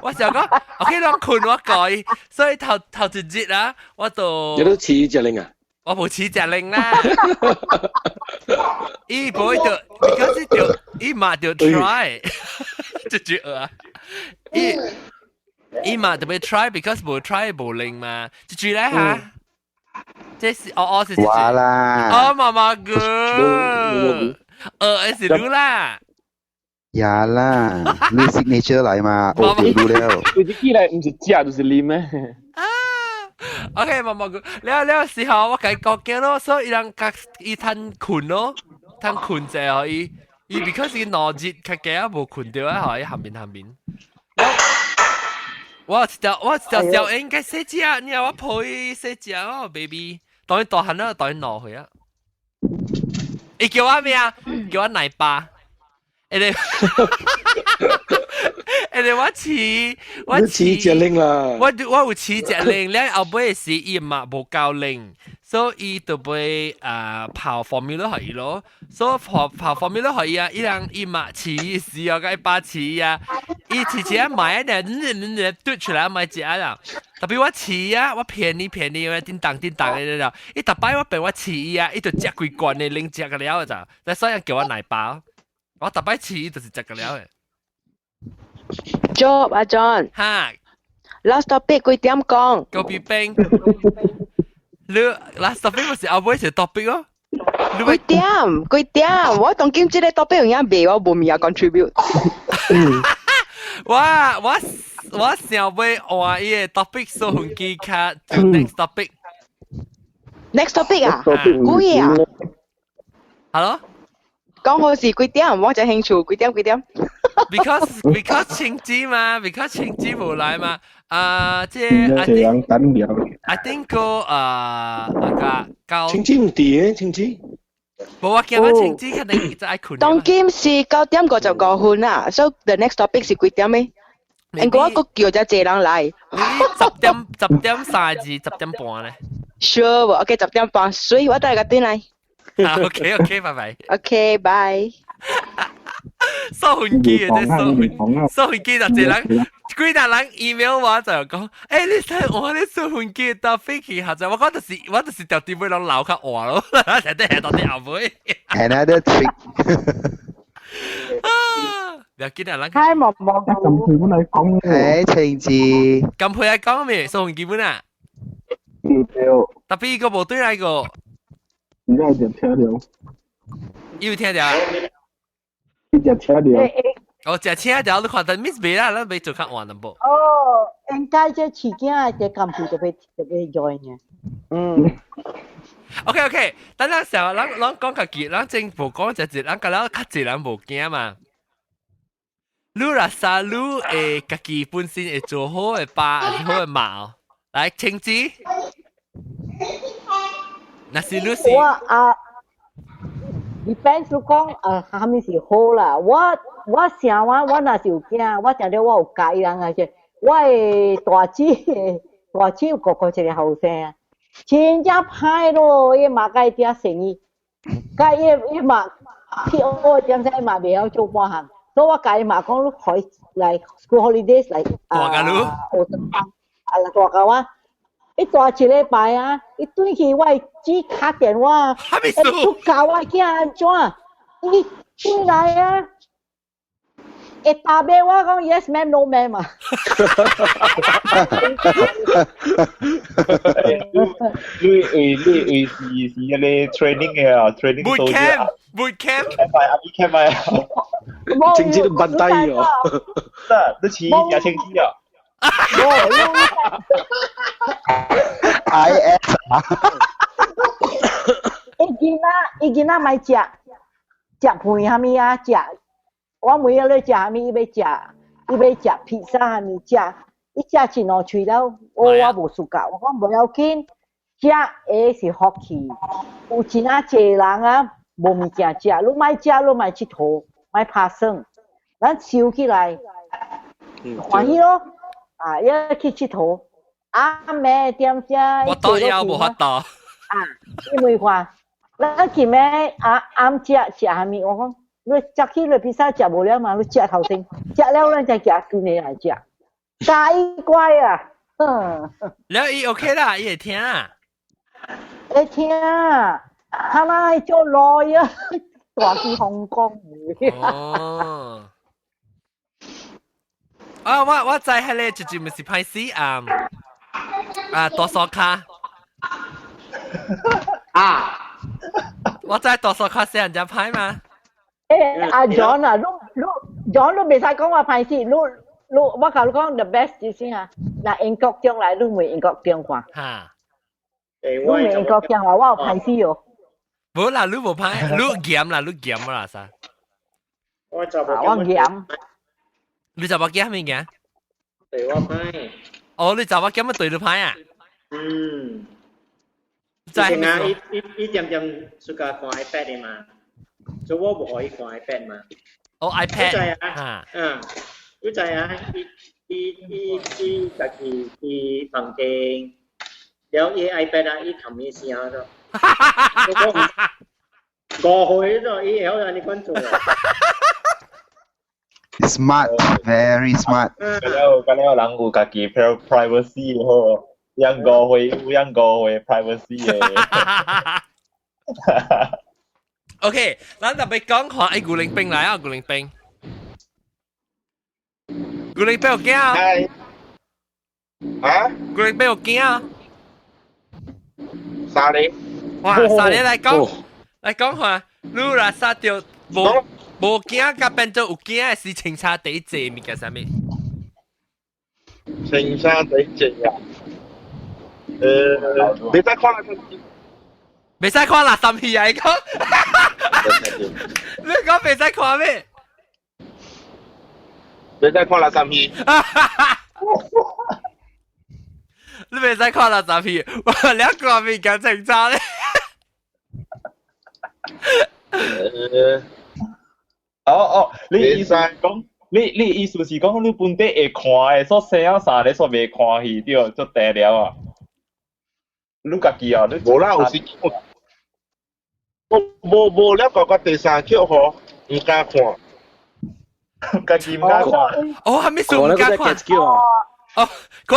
我想講，OK，攏睏我改，所以頭頭一日啊，我就你都飼隻奶啊？我無飼隻奶啦，伊無就，because 就伊媽就 try，就就啊，伊伊媽就欲 try，because 無 try 無靈嘛，就住咧嚇。這是哦哦是我啦，哦媽媽哥，是你啦，呀啦，你 signature 來嘛，我就錄了。你起來毋是食就是啉咩？啊，OK 媽媽哥，了了時候我共伊講驚咯，所以伊人較伊趁睏咯，趁睏者哦，伊伊 because 伊腦熱較驚無睏著啊，伊下面下面。我一條小應該細隻，你話我抱伊細隻哦，baby。當伊大漢啦，當伊2歲啊。伊叫我咩啊？叫我奶爸。欸你，我飼我飼隻奶啦。我有飼隻奶，了後尾是伊嘛無夠奶，所以伊就買啊泡 formula 予伊咯。所以泡泡 formula 予伊啊，伊人伊嘛飼時啊，共伊爸飼啊，伊飼飼啊買啊，你嘟出來買食啦。特別我飼啊，我騙你騙你，我叮當叮當的了。伊逐擺我變我飼伊啊，伊就食規罐的奶食個了就，所以叫我奶爸。我逐擺飼伊就是食個了的。 Job 阿 John。哈。 Last topic 幾點講？ kopi 冰。你 last topic 不是後尾是 topic 哦？幾點？幾點？我當今這個 topic 有影袂，我無物仔 contribute。我我我想欲換伊個 topic 數分機卡 to next topic。 Next topic 啊？幾啊？Hello？講好是幾點？我就興趣幾點幾點？Because 青子嘛，because 青子無來嘛。啊，這 I think I think 個啊那個高青子毋佇嘅青子。無我驚我青子肯定就愛睏。當今是9點55啊，所以 the next topic 是幾點咩？應該我閣叫遮濟人來。 10點10點3字，10點半咧。 Sure 無？OK，10點半，所以我帶個轉來。 OK OK，拜拜。 OK，拜。收分機嘅啫，收分收分機就這人，幾大人 email 我就講，你睇我咧收分機到飛機下就，我講就是我就是條點尾攏留較換咯，成日係到啲後尾。 Another trick。啊！不要緊啊，人。開毛毛。咁配本來講。誒，晴子。咁配來講咩？收分機本啊？嗯對。特別個無對來個。而家就聽到。有聽到？一直聽到。哦，食請條你看，但 miss 袂啦，咱袂做較晚淡薄。哦，應該這飼囝這咁配就欲就欲 join 嘅。嗯。 OK OK，等陣時候，咱咱講家己，咱政府講一隻，咱個了較濟人無驚嘛。你若啥你會家己本身會做好的爸，還是好的媽？來，晴子。若是你是。我啊，depends 你講啊，啥物是好啦。我我想我我若是有囝，我定著我有教伊人啊，是我的大姊大姊有哥哥一個後生啊，真正歹咯，伊媽共伊嗲生意，佮伊伊媽去學點仔嘛袂曉做半項，所以我共伊媽講，你可以來 school holidays 來啊，學轉班，啊來大甲我。伊大一禮拜啊，伊轉去我只敲電話，出教我囝按怎？伊轉來啊，會答俾我講 yes ma'am no ma'am 啊。你為是迄個 training 嘅啊，training boot camp boot camp，係啊，boot camp 啊，清楚都笨低哦。得，你似也清楚啊。 I S 啊，伊囡仔莫食食飯啥物啊？食，我問伊咧食啥物，伊欲食，伊欲食披薩啥物食，伊食一兩喙了，我無 suka，我講無要緊，食的是福氣，有真啊濟人啊無物件食，你莫食，你莫𨑨迌，莫拍算，咱收起來，歡喜咯，啊，一去𨑨迌，暗暝點鐘，我都要無法度。啊，你問看，咱去咩啊暗食食啥物？我講你食起來披薩食無了嘛？你食頭先，食了咱再食新的來食，教伊乖啊！哼，了伊 OK 啦，伊會聽啊。會聽，他媽去做 lawyer，大去香港。哦。啊，我知彼个直接毋是歹勢啊啊，多數卡。啊！我知多數卡死人家歹嘛？欸，阿 John 啊，你 John 你袂使講我歹勢，你我共你講 the best 就是啊，若英國將來你問英國中看。哈。你問英國中話，我有歹勢哦。無啦，你無歹，你鹹啦，你鹹啦啥？我就我鹹。你查某囝啥物件？對我歹。哦，你查某囝欲對你歹啊？嗯。知啊，伊伊伊點點 suka 看 iPad 的嘛，所以我無予伊看 iPad 嘛。哦，iPad。你知啊？嗯，你知啊？伊伊伊伊家己去房間，了伊 iPad 啊，伊冚伊聲咗。5歲咗，伊會曉按呢款做。 Smart, very smart。咁了人有家己 privacy 好，養5歲有養五歲 privacy 的。 OK，咱特別講看愛牛奶冰來啊，牛奶冰。牛奶冰有驚啊？啊？牛奶冰有驚啊？三個。哇，三個來講，來講看，你若殺著無無驚，佮變做有驚的是穿衫第濟物件啥物？穿衫第濟啊？你再看啦，袂使看垃圾戲啊！你講，你講袂使看咩？袂使看垃圾戲。你袂使看垃圾戲，我兩個物件穿衫咧。哦哦，你意思講，你意思是講你本地會看的，所生了三个所袂看戲對，足低了啊！你家己啊，你無啦，有時我無無了個個第三曲吼，毋敢看，家己毋敢看。哦，還沒數毋敢看。哦，我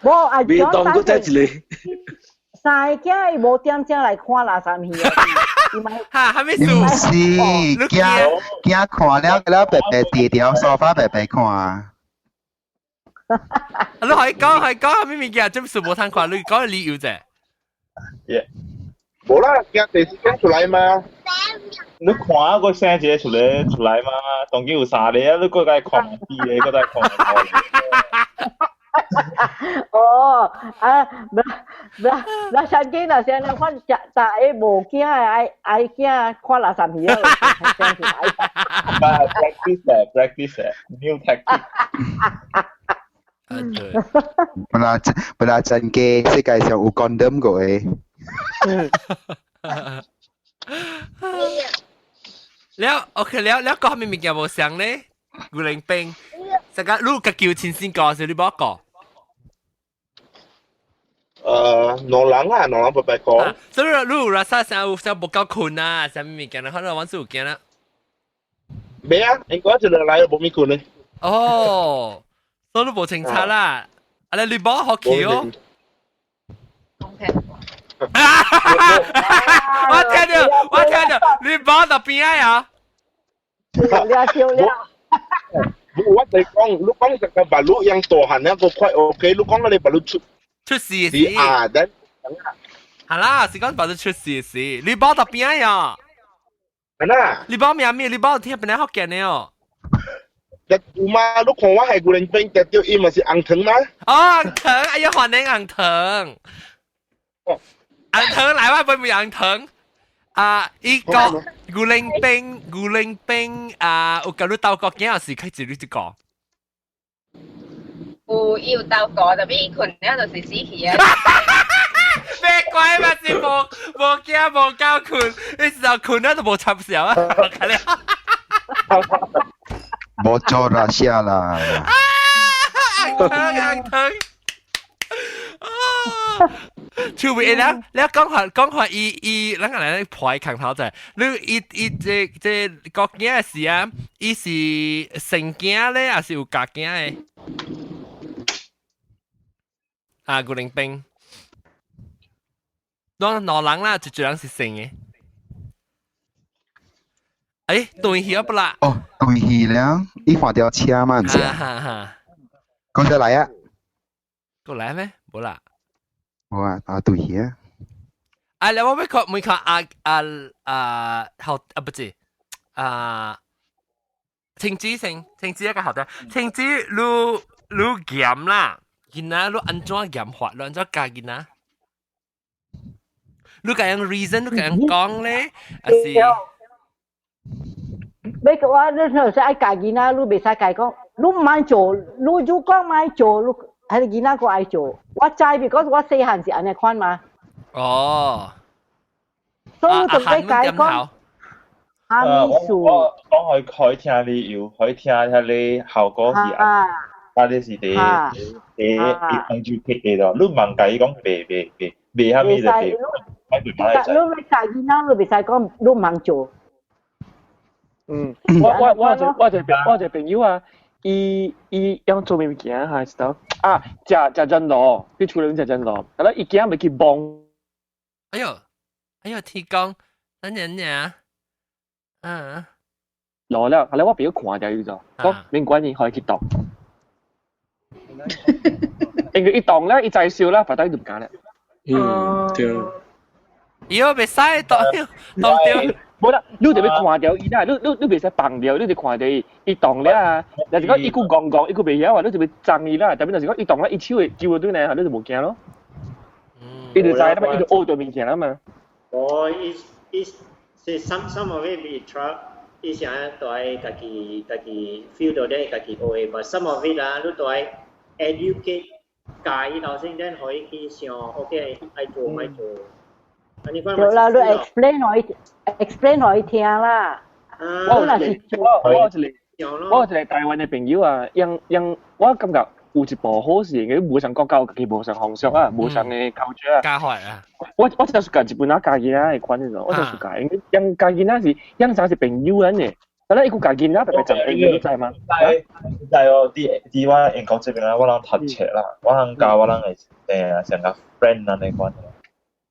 我我阿未當過再一個。三個囝伊無點鐘來看垃圾戲啊！哈，還沒唔是，驚驚看了了白白跌掉沙發白白看。你可以講，可以講，啥物件？這是無通看，你講理由者。無啦，驚第四間出來嘛？你看個生一個出來嘛？當今有三個啊，你閣來看四個，閣來看。哦，啊，不不，那相機那先來看，食大個無驚的愛愛驚看垃圾戲啊！ Practice practice new tactic。本來本來真嘅世界上有 condom 過的。了 OK 了了，講啥物物件無相咧？牛奶冰，這個你家己有親身過是你無過？兩人啊，兩人白白講。所以你有啦，啥啥有啥無夠睏啊，啥物物件啦，可能阮是有驚啦。未啊，應該一落來無物睏咧。哦，所以你無清楚啦。啊，你冇學期哦。我聽到，我聽到，你冇到邊啊？笑了笑了。我哋講，你講這個馬路樣大漢那個快 OK，你講你馬路出出事時啊，等係啦，是講馬路出事時，你冇到邊啊？係啦，你冇咩咩？你冇聽邊個福建的哦？有嘛？你看我係古人邊得到伊嘛是紅糖嗎？哦，紅糖，哎呀，歡迎紅糖。紅糖來，我俾紅糖。啊，伊個牛奶冰，牛奶冰啊，有甲你鬥過囝是開始你這個。有，伊有鬥過，特別伊困了就是死去啊。咩鬼嘛是無無驚無夠困，你時候困了就無插笑啊！無做啦，寫啦。紅糖紅糖。手尾了了講話講話，伊伊咱個來排空頭仔，你伊伊這這國囝是啊，伊是成囝咧，還是有假囝的？啊，古靈兵，當兩人啦，一人是成的。欸，斷去啊不啦？哦，斷去了，伊看著車嘛，毋是啊？哈哈，講得來啊？過來咩？無啦。無啊，啊對去啊。啊，你我欲看，問看啊啊啊，好啊，不是啊，停止先，停止一個好的，停止你你鹹啦，囡仔你按怎鹹法？你按怎教囡仔？你共樣 reason，你共樣講咧，還是？欲講我你若是愛教囡仔，你袂使共伊講，你毋愛做，你如講莫做，你彼个囡仔閣愛做。我知，because 我細漢是按呢款嘛。哦。所以就欲共伊講。我我講可可以聽理由，可以聽遐個效果是按，啊你是佇佇佇 educate 的咯，你毋共伊講袂袂袂袂啥物就袂，你欲教囡仔，你袂使講你毋通做。嗯，我我我一我一個我一個朋友啊，伊伊用做物件哈，是到啊，食食真路，去厝裡食真路，後來伊驚欲去摸。哎喲，哎喲，天公，等陣爾，嗯，落了，後來我朋友看著伊就講免管伊，予伊去動。因為伊動咧，伊在燒啦，反正伊就毋敢咧。嗯，對。伊又袂使動，動著。無啦，你就欲看著伊啦，你你你袂使放著，你就看著伊，伊動了啊。若是講伊閣戇戇，伊閣袂曉啊，你就欲髒伊啦。特別若是講伊動了，伊手會揪對呢，你就無驚咯。伊就知啦嘛，伊就學著物件啦嘛。哦，伊伊是 some of it be trust，伊是按都愛家己家己 feel 到咧，家己學的，but some of it 啊，你都愛 educate 教伊頭先，咱予伊去想，OK，愛做莫做。對啦，你 explain 予伊 explain 予伊聽啦。我有一個，我我有一個，我有一個台灣的朋友啊，用用我感覺有一部好是，因為無仝國家有家己無仝風俗啊，無仝的culture 啊。教法啊！我我就是教日本仔教囡仔的款那種，我就是教，因為用教囡仔是養成是朋友按呢，但係伊閣教囡仔特別長朋友，你知嗎？知哦，佇佇我英國這邊啊，我人讀冊啦，我人教我人的誒成個 friend 按呢款。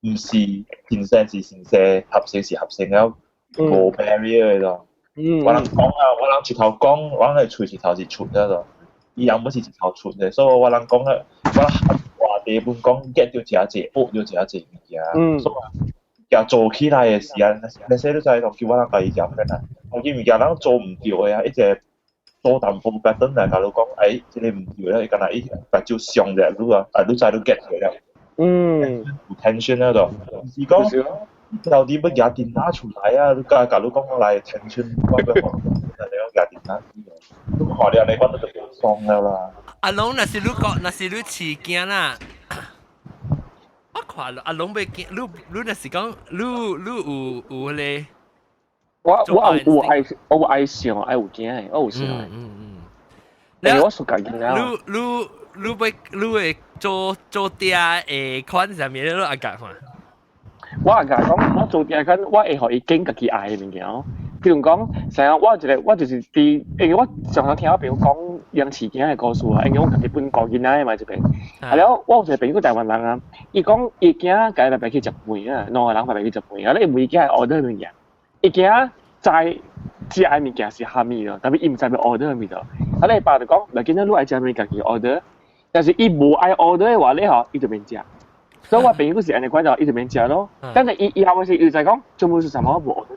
毋是親生是親生，合生是合生了，無 barrier 的咯。我人講啊，我人一頭講，我人的喙一頭是出的咯。伊人不是一頭出的，所以我人講啊，我人話題本講 get 著誠濟，學著誠濟物件。所以也做起來的時間，那些你知道，叫我人共伊食 friend 啊，有啲物件人做毋著的啊，一直做淡薄白轉來共你講，欸，這個毋對咧，伊敢若伊目睭傷著你啊，啊，你知你 get 著了。嗯，有 tension 那度，是講到底欲舉電話出來啊？你共共你講來 tension，我欲講，你講舉電話，你看了你講你就爽了啦。阿龍若是你講，若是你飼囝啦，我看阿龍欲驚，你你若是講，你你有有彼個？我我有愛，我有愛想，愛有驚的，我有想。嗯嗯嗯。我屬家己啊。你你你欲你會做做爹會款啥物？你愛共看？我會共講，我做爹款，我會予伊揀家己愛的物件。譬如講，成日我一個我就是佇，因為我常常聽我朋友講養飼囝的故事啊，因為我家己本顧囡仔的嘛這邊。啊了，我有一個朋友台灣人啊，伊講伊囝家己白去食飯啊，兩個人白去食飯啊，咧伊問伊囝 order 物件，伊囝知食的物件是蝦米咯，但是伊毋知欲 order 物咯。啊咧伊爸就講，無緊你愛食物家己 order，但是伊無愛 order 的話咧吼，伊就免食。所以我朋友是按呢款就伊就免食咯。但是伊伊後尾是伊就講，全部是啥物我無 order 物件。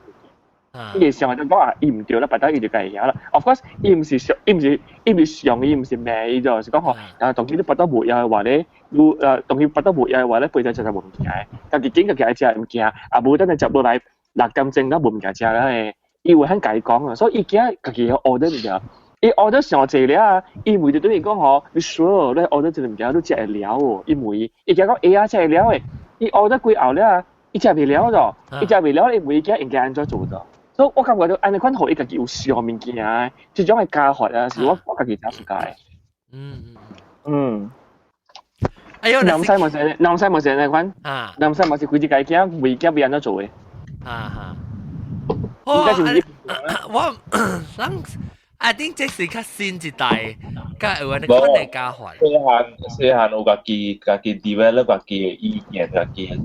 伊會想就講啊，伊毋對啦，別得伊就家己曉啦。Of course，伊毋是上，伊毋是，伊毋是上，伊毋是罵伊就是講吼，啊，當佢你別得無要的話咧，你當佢別得無要的話咧，肥仔食就無物件的，家己揀家己愛食的物件，啊無等下食落來6點鐘都無物件食啦嘿。伊會肯家己講啊，所以伊驚家己 order 物件，伊 order 上濟了，伊問就等於講吼，你 sure 你 order 這個物件你食會了哦？伊問伊，伊驚講會啊，食會了的，伊 order 幾後了，伊食袂了咗，伊食袂了，伊問伊驚應該按怎做咗？所以我感覺到按呢款予伊家己有想物件的，這種的教法啊，是我我家己誠喜歡。哎喲，南西嘛是，南西嘛是按呢款，南西嘛是規隻家己囝袂驚欲按怎做的。啊哈。我我人，I think 這是較新一代，較有按呢款的教法。細漢細漢有家己家己 develop 家己的意見，家己。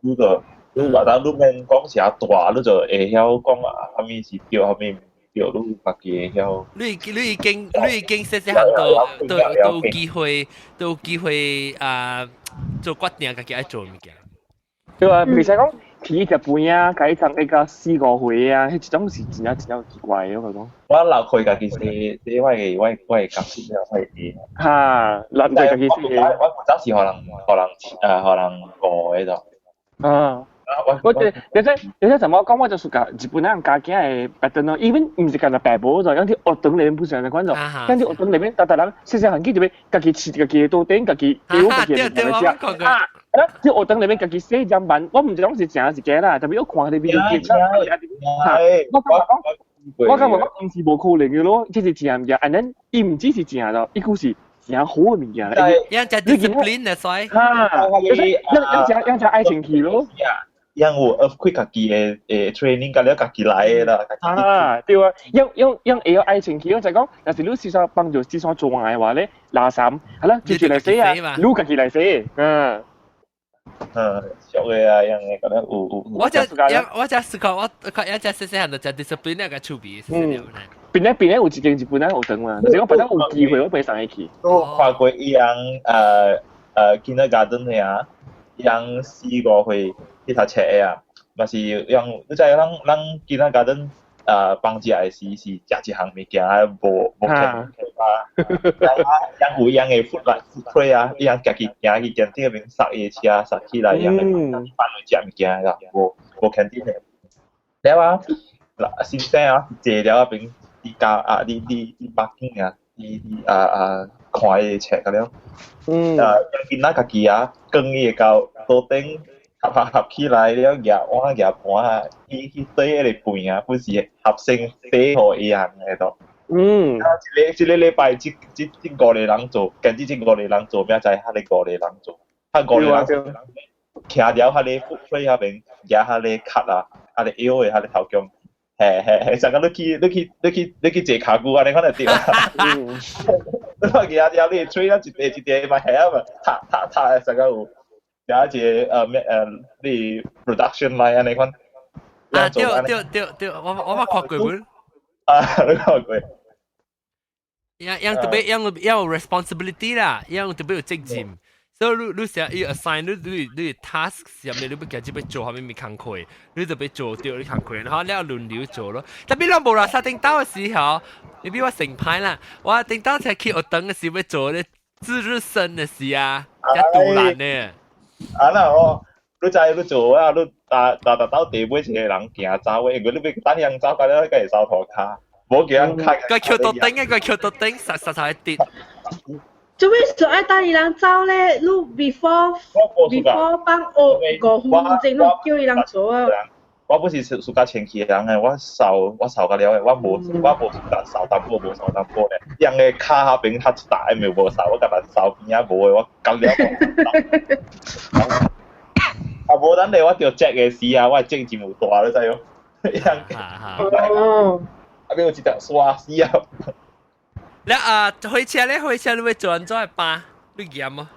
你個你話當你免講啥大，你就會曉講啊，啥物是對，啥物毋對，你家己會曉。你你已經你已經細細漢都都都有機會都有機會啊做決定，家己愛做物件。對啊，袂使講起食飯啊，改從一個四五歲啊，彼種是真正真正奇怪的，我講。我留開家己說，這我的我我的角色了，我會。哈，留開家己說。我負責是予人予人予人顧的就。啊。我這，你知你知怎麼講？我就是講日本人家囝的 pattern 咯，even 毋是干焦爸母就，像佇學堂裡面不是按呢款就，像佇學堂裡面，逐逐人細細漢去就欲家己飼家己的桌頂，家己丟家己的物件來食。啊，啊，佇學堂裡面家己洗砧板，我毋知講是真是假啦，但是我看佇 video 片，我感覺講，我感覺講毋是無可能的咯，這是真物件，and then 伊毋只是真咯，伊閣是真好的物件啦。樣只 discipline 的所以。哈，樣樣樣只愛情戲咯。樣有 earthquake 家己的training 甲了家己來的啦。啊，對啊，樣樣樣會曉愛情戲，我就講，若是你事先幫助事先做的話咧，垃圾係啦，直接來洗啊，你家己來洗，嗯。嗯，俗的啊，樣的覺得有有。我只我只思考，我看一隻細細漢就只 discipline 那個趣味。嗯，邊咧邊咧有一間日本人學堂嘛，就是講反正有機會我袂送伊去。我看過伊人kindergarten 的啊，伊人四五歲去讀冊的啊，嘛是用你知咱咱 kindergarten 放食的時是食一項物件，無無客啊，人有伊人的 food 來 food tray 啊，伊人家己行去店頂面塞伊的車塞起來，伊人會放去食物件啦，無無 canteen 的。了啊，嗱先生啊，坐了啊邊，佇教啊，佇佇佇北京啊，佇佇啊啊看伊的冊個了。啊，囡仔家己啊，扛伊的到桌頂合合合起來了，舉碗舉盤啊，去去洗彼個盤啊，本是合成洗予伊人的都。啊，一個一個禮拜，這這這五個人做，跟住這五個人做，明仔載彼個五個人做，彼五個人徛了彼個 food tray 彼邊，舉彼個卡啊，彼個腰的彼個頭強，嘿嘿嘿，上個你去你去你去你去坐跤久按呢款就對啦。你看舉了你的 tray 啊，一塊一塊嘛，遐嘛，踏踏踏，上個有，有一個咩你 production line 按呢款。啊對對對對，我我捌看過本。啊，你看過。樣樣特別樣要有 responsibility 啦，樣特別有責任。所以你你成日 assign 你你你 task 入面你欲家己欲做啥物物工課，你就欲做著你工課，然後你要輪流做咯。特別咱無啦，三頂到的時候，你比我成排啦，我頂到才去學堂的時欲做咧值日生的時啊，才獨難呢。啊那哦，你知你做啊，你逐逐逐到地尾一個人行走的，因為你欲等人走，到了才會掃塗跤，無叫人開。個橋頭頂啊，個橋頭頂，實實在跌。做咩就愛等伊人走咧？你 before before 放學5分鐘，你叫伊人做啊？我不是 suka 清氣的人的，我掃我掃甲了的，我無我無 suka 掃淡薄，無掃淡薄咧。人的跤彼邊較一大，咪無掃，我干焦掃邊仔無的，我甲了。啊無等下我著責的時啊，我的責任有大，你知無？樣。哦。啊，邊有一條刷死啊！你啊，火車咧，火車你會做按怎會罷？你嚴嗎？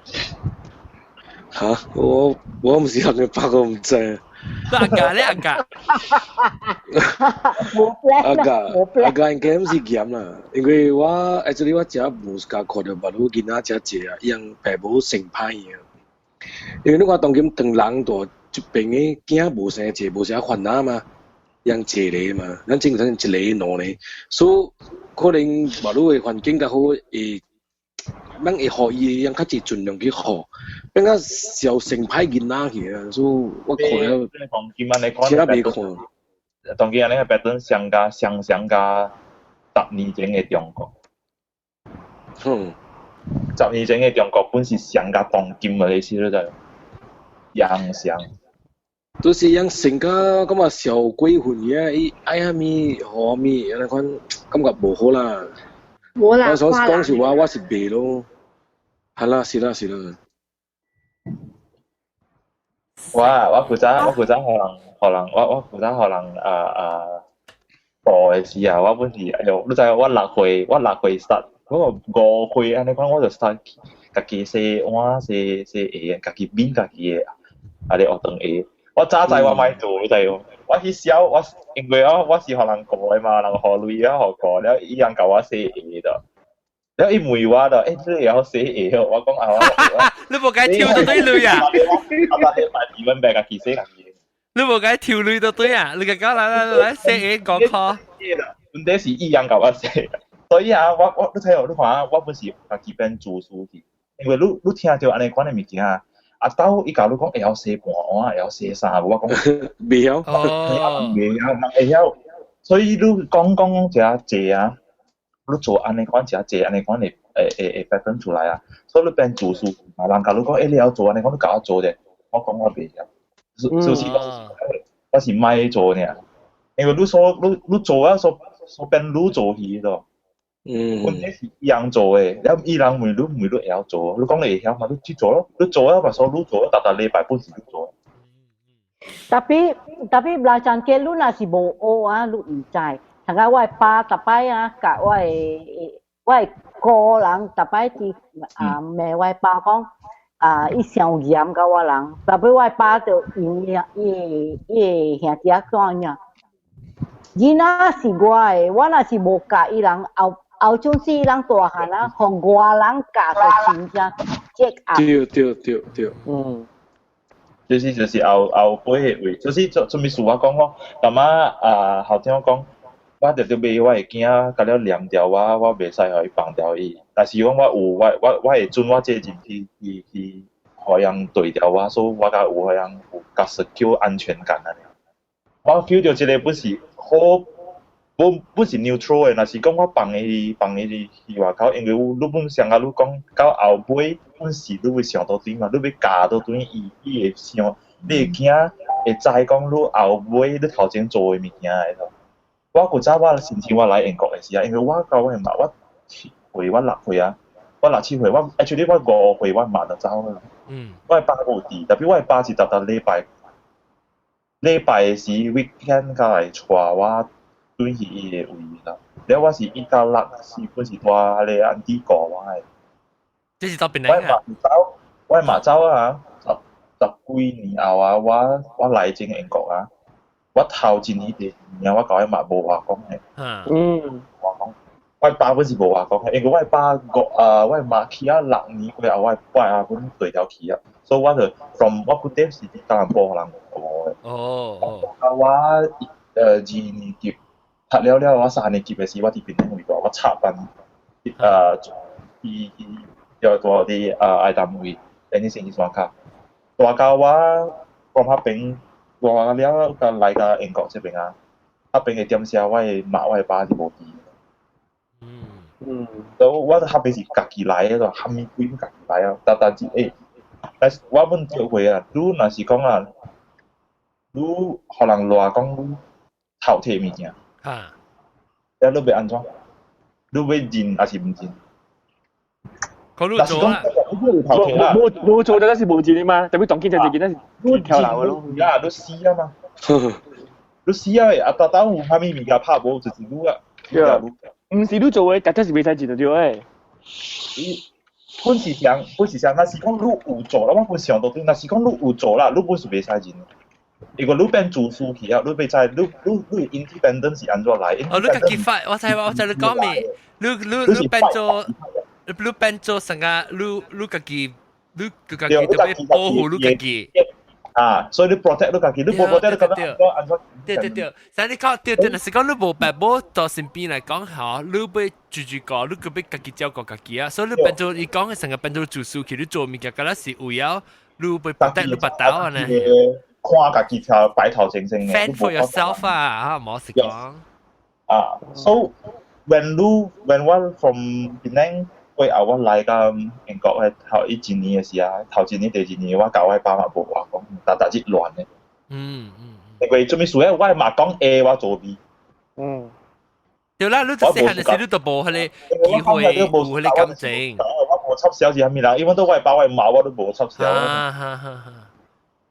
嚇！我毋是學你拍，我毋知。阿家咧，阿家。阿家阿家應該毋是嚴啦，因為我 actually 我食無敢看著別路囡仔遮濟啊，伊人爸母生歹啊。因為你看當今唐人大這邊的囝無生濟，無啥煩惱嘛，養一個嘛，咱正常一個兩個，所以可能別路的環境較好，會咱會予伊樣較濟盡量去予，變較小生歹囡仔去啊，所以我看了，其他袂看。當今按呢個標準相加相相加10年前的中國。10年前的中國本是上加當今的意思，你知？樣相。就是樣成個感覺小鬼混嘅，伊愛啥物予啥物，按呢款感覺無好啦。無啦，我所講實話，我是袂咯。係啦，是啦，是啦。我負責予人，予人，我負責予人啊啊，大的時候，我本是哎喲，你知我六歲 start，我5歲按呢款我就 start 家己洗碗、洗洗鞋，家己變家己的，啊咧學堂鞋。我早知我莫做，你知無？我去痟，我因為我是予人顧的嘛，人予鐳啊予顧了，伊人共我洗鞋的。了伊問我的，欸，你會曉洗鞋哦？我講啊，我你無該抽到對鐳啊？我逐禮拜二阮爸家己洗家己。你無該抽鐳就對啊！你個講來來來洗鞋5箍。問題是伊人共我洗，所以啊，我你睇哦，你看啊，我本是家己變自私去，因為你聽著按呢款的物件啊，阿兜伊共你講會曉洗盤碗，會曉洗衫無？我講袂曉，袂曉，人會曉，所以你講講講遮濟啊。你做按呢款遮濟按呢款會會會會 pattern 出來啊，所以你變自私嘛。人共你講，欸，你曉做按呢款，你共我做者，我講我袂曉，就是我是莫做爾，因為你所你做啊，所變你做去咯。問題是伊人做的，了伊人問你問你會曉做，你講你會曉嘛？你去做咯，你做啊嘛，所你做，逐逐禮拜本是你做。 Tapi belacan ke 你若是無學啊，你毋知。像個我的爸逐擺啊，共我的姑人逐擺佇啊罵我的爸講啊，伊傷嚴共我人，特別我的爸就因伊伊的兄弟仔講呀，囡仔是我的，我若是無教伊人後後種時伊人大漢啊，予外人教就真正積壓。對對對對，就是後後尾的位，就是做做物事我講講，感覺啊校長講。我直直買我的囝，共了念掉我，我袂使予伊放掉伊。但是講我有我會盡我責任去去去，予人對掉我，所以我較有予人有較 secure 安全感按呢。我 feel 著這個本是好，本本是 neutral 的，若是講我放伊放伊去外口，因為你本上啊，你講到後尾本是你會想倒轉嘛，你欲教倒轉伊，伊會想，你的囝會知講你後尾你頭前做的物件的咯。我古早我申請我來英國的時啊，因為我佮我的媽，我七歲，我6歲啊，我6、7歲，我 actually 我5歲我媽就走啦。我的爸無佇，特別我的爸是逐逐禮拜禮拜時 weekend 才來帶我轉去伊的位啦。了我是1到6是本是蹛咧安弟顧我的。這是到邊我的媽走，我的媽走啊，十幾年後啊，我來進英國啊。我頭一年、第二年，我共伊嘛無話講的。話講，我爸本是無話講的，因為我爸五啊，我媽去啊6年過後，我爸啊本對條去啊，所以我就 from 我古典是佇吉隆坡予人顧的。啊，我二年級讀了了，我三年級的時，我佇檳城位住，我插班去去叫住佇愛潭位，等於星期山跤。大到我講彼邊。我了，佮來到英國這邊啊，彼邊的點寫，我的媽、我的爸是無佇。所以我彼邊是家己來的咯，蝦米鬼家己來啊！但但是欸，但是我本體會啊，你若是講啊，你予人賴講你偷摕物件，了你欲按怎？你欲認抑是毋認？若是講無無做就是無認的嘛，特別當今這一件是跳樓的咯。呀，你死啊嘛！你死啊！阿達達有啥物物件拍無，就是你啊。對啊，毋是你做的，絕對是袂使進就對的。本是想，本是想，若是講你有做啦，我本想到對，若是講你有做啦，你本是袂使進。如果你變自私去啊，你袂知你你你 independent 是按怎來？哦，你家己發，我知我知你講咩？你變做，你變做成個你你家己，你家己特別保護你家己。啊，所以你 protect 你家己，你無 protect 你感覺按怎？對對對，所以你講對對，若是講你無爸母到身邊來講吼，你欲住住個，你閣欲家己照顧家己啊，所以你變做伊講的成個變做自私去，你做物件，敢若是為了你欲 protect 你腹肚按呢。看家己條擺頭前先。 Fend for yourself 啊，冇是講。啊，so when 你 when 我 from Penang 過後，我來到英國的頭一年的時啊，頭一年、第二年，我共我爸嘛無話講，逐逐日亂的。因為做咩事咧？我嘛講 A，我做 B。對啦，你細漢的時你都無彼个機會，有彼个感情。我無插銷是啥物人，因為都我爸我媽我都無插銷。啊哈哈哈！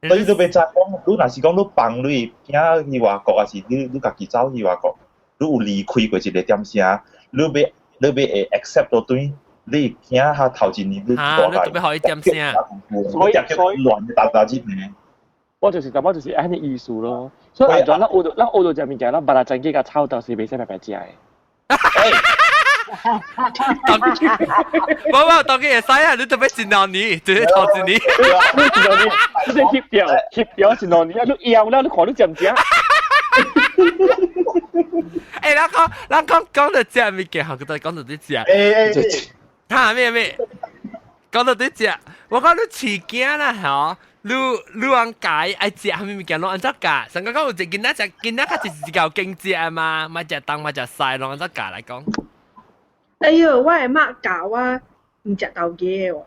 所以你欲知講，你若是講你放你囝去外國，還是你你家己走去外國，你有離開過一個點聲，你欲你欲會 accept 到對，你囝較頭一年你大概。你特別予伊點聲。所以所以亂大大日呢。我就是感覺就是按呢意思咯。所以按怎咱學到咱學到這物件，咱捌來真計共臭豆是袂使白白食的。無無，當然會使啊！你特別一兩年，就是頭一年。你一兩年，你這翕掉，翕掉一兩年啊！你枵了，你看你食毋食？欸，咱講咱講講到食物件，閣講到佇食。欸欸。哈咩咩？講到佇食，我講你飼囝啦吼，你你按教愛食啥物物件，攏按怎教？上個講有一個囡仔食，囡仔較就是一嚿經食嘛，莫食東莫食西，攏按怎教來講？哎喲，我的媽教我毋食豆芽喎。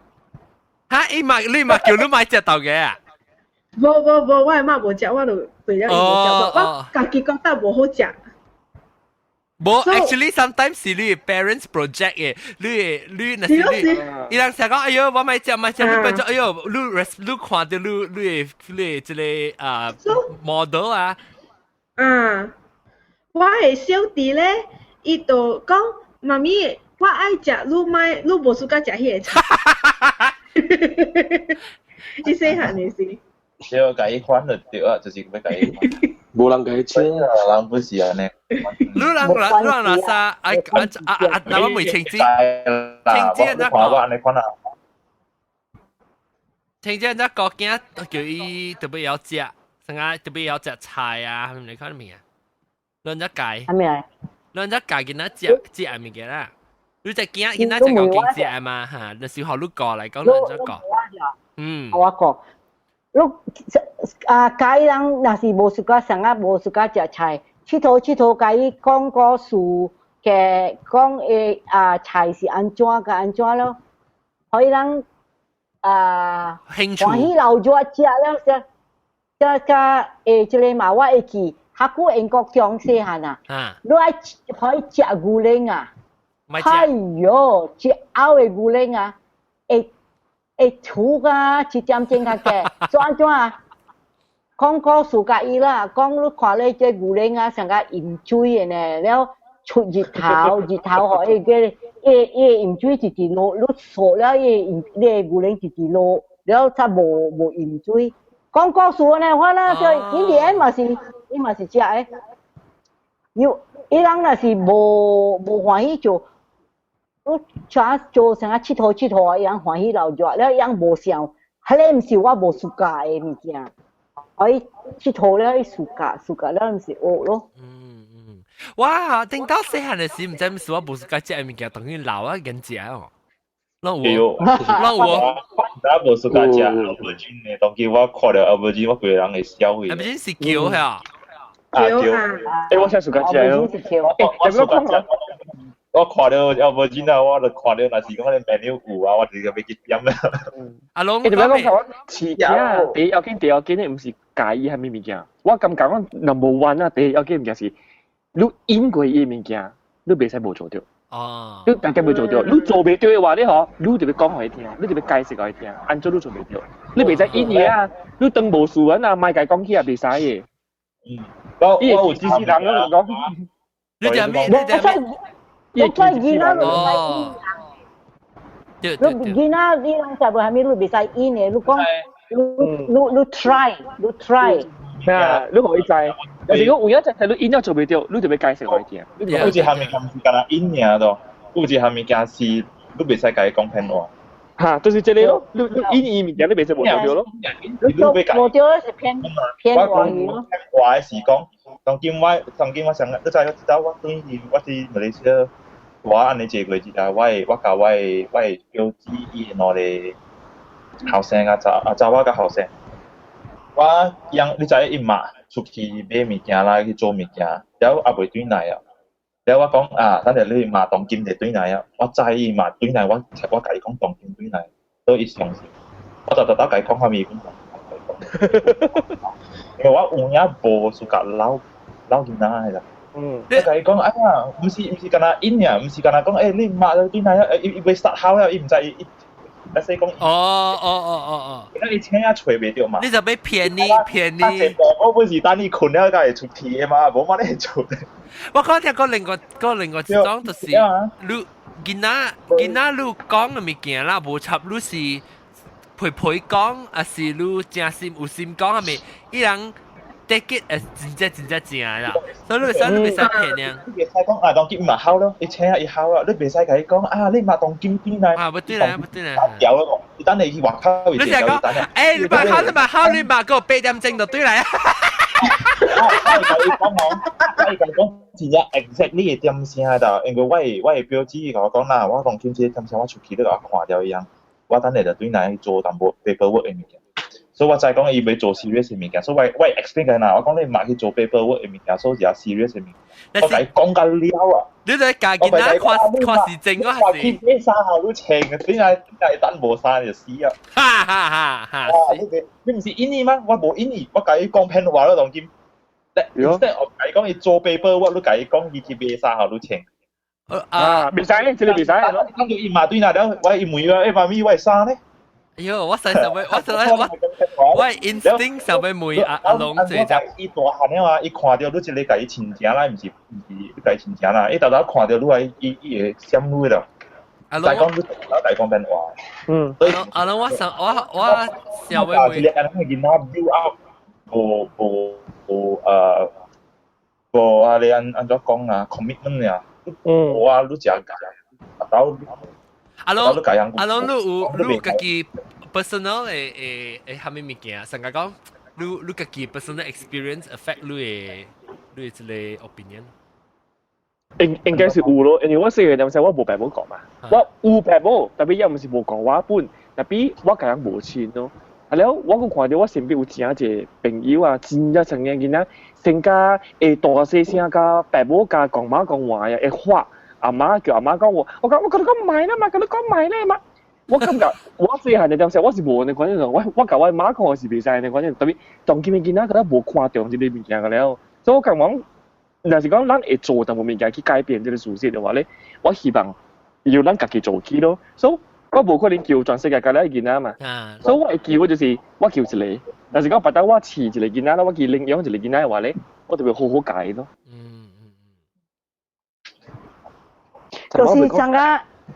哈！伊嘛你嘛叫你莫食豆芽啊？無無無，我的媽無食，我就對了伊無食。我家己覺得無好食。無，actually sometimes 是你 parents project 的，你你若是你，伊人成講，哎喲，我莫食莫食，你變做，哎喲，你你看著你你你這个啊 model 啊。啊，我的小弟咧，伊就講媽咪，我愛食，你莫，你無 suka 食彼个菜。伊細漢的時。對，共伊款就對啊，就是欲共伊款。無人共伊笑啊，人不是按呢。你人你人垃圾，啊啊啊啊！那我問清子，清子那個，清子那個囝叫伊特別曉食，啥個特別曉食菜啊，你看物啊？咱只教，啥物啊？咱只教囡仔食食物件啦。你只囝囡仔食夠經食嘛？嚇，那時候你教來講，咱只教。嗯。我講。你啊，教伊人若是無 suka 啥啊，無 suka 食菜，𨑨迌𨑨迌共伊講故事，嘅講的啊菜是按怎佮按怎咯，予伊人啊興趣歡喜留熱食了，才才才會這个嘛，我會記，較久英國中細漢啊，你愛予伊食牛奶啊，哎喲，食漚的牛奶啊，會。會吐啊，一點鐘較低，做按怎啊？講故事共伊啦，講你看咧這牛奶啊，像個飲水的呢，了出日頭，日頭予伊個伊伊飲水一直落，你嗦了伊飲，你牛奶一直落，了才無無飲水。講故事呢，我啦，就伊連嘛是，伊嘛是食的。有伊人若是無無歡喜做。我怎做啥𨑨迌𨑨迌啊，伊人歡喜流熱，了伊人無想，彼个毋是我無 suka 的物件，予伊𨑨迌了伊 suka suka 了毋是學咯。嗯嗯，哇！頂到細漢的時，毋知毋是我無 suka 食的物件，當然老啊緊食哦。攏有，攏有。我無 suka 食 aubergine 的，當今我看著 aubergine，我規個人會笑去。 aubergine 是球嚇？啊球。欸，我誠 suka 食哦。我 suka 食。我看著 aubergine 啊，我就看著若是講個 menu 有啊，我直接欲去點啦。阿龍，欸，你欲講我飼囝，第一要緊，第二要緊的毋是教伊啥物物件。我感覺我 number one 啊，第一要緊物件是，你引過伊的物件，你袂使無做著。哦。你定定袂做著，你做袂著的話，你吼，你就欲講予伊聽，你就欲解釋予伊聽，按怎你做袂著？你袂使引伊啊，你當無事啊，莫共伊講起也袂使的。嗯，我我有知識人咯，講。你食咩？你食咩？你做囡仔哦。你囡仔你人食無蝦米，你袂使演的。你講，你你你 try，你 try。啊，你可以知。有時講有影就係你演咗做袂到，你就欲解釋予伊聽。有一項物件是干焦演爾咯，有一項物件是你袂使共伊講騙話。嚇，就是這個咯。你你演伊物件，你袂使無對咯。你無對是騙騙話語咯。騙話是講，當今我上，你知我知道我對我佇馬來西亞，我按呢坐過一下，我共我的表姊伊兩個後生佮查啊查某佮後生，我養你知伊媽出去買物件啦，去做物件，了猶未轉來啊。了我講啊，等下你媽當今就轉來啊，我知伊媽轉來，我共伊講當今轉來，所以伊相信。我就特登共伊講啥物，講因為我有影無 suka 老老囡仔的啦。我共伊講，哎呀，毋是干焦𪜶爾，毋是干焦講，欸，你媽就轉來啊，伊伊袂殺好了，伊毋知伊伊，let's say 講。哦哦哦哦哦。那伊請啊揣袂著嘛。你就欲騙你騙你。我本是等你睏了才會出去的嘛，無嘛你會出。我講聽過另外一種就是，你囡仔囡仔你講的物件啦，無插你是陪陪講，抑是你誠心有心講係咪？伊人 take it as 真正真正正啦，所以你袂使騙人。你袂使講啊，當今嘛好咯，伊請啊伊好啊，你袂使共伊講啊，你嘛當今轉來。啊，不對啦，不對啦。掉咯，伊等你去外口。你成日講，欸，你嘛好，你嘛好，你嘛給我8點鐘就對來啊。我共伊講哦，我共伊講真正 exactly 的點聲啦，因為我的表姊共我講啦，我當今這個點聲我出去你共我看著伊樣，我等下就轉來去做淡薄 paperwork 的物件。所以我知講伊欲做 serious 的物件，所以我 explain 共伊啦，我講你嘛去做 paperwork 的物件，所以是 serious 的物件。我共伊講甲了啊！你在家囡仔看看時鐘我還是？去買衫予你穿，轉來轉來等無衫就死啊！哈哈哈！哈！你你毋是𪜶伊嗎？我無𪜶伊，我共伊講騙話咯，當今。instead of 共伊講伊做 paperwork，你共伊講伊去買衫予你穿。啊，袂使，這個袂使。講到伊嘛對啦，了我伊問我，欸媽咪，我的衫呢？哎喲，我實想欲，我實我 instinct 想欲問阿阿龍這只。伊大漢的嘛，伊看著你一个共伊親情啦，毋是毋是共伊親情啦，伊沓沓看著你來，伊伊會閃你啦。阿龍，講你大講變話。嗯。阿龍，我想我我想欲問。一个按呢囡仔 build up，無無無呃，無啊！你按按怎講啊？commitment 啊。嗯。無啊，你食共，阿兜。阿龍，阿龍，你有你家己 personal 的的的蝦米物件？上個講，你你家己 personal experience affect 你的你的這個 opinion？應應該是有咯，因為我細個陣時我無爸母講嘛，我有爸母，tapi 也毋是無講我本，tapi 我共人無親咯。啊了，我閣看著我身邊有誠濟朋友啊，真正成年囡仔，先甲會大細聲共爸母共講媽講話呀，會話阿媽叫阿媽講我，我講我共你講莫啦嘛，共你講莫咧嘛。我感覺我細漢的陣時我是無按呢款種，我我共我媽講我是袂使按呢款種，tapi 當今的囡仔敢若無看重這個物件個了，所以我感覺若是講咱會做淡薄物件去改變這個事實的話咧，我希望由咱家己做起咯。所以我無可能求全世界共咱囡仔嘛，所以我會求就是我求一個，若是講別當我飼一個囡仔，我去領養一個囡仔的話咧，我就會好好教伊咯。就是像個。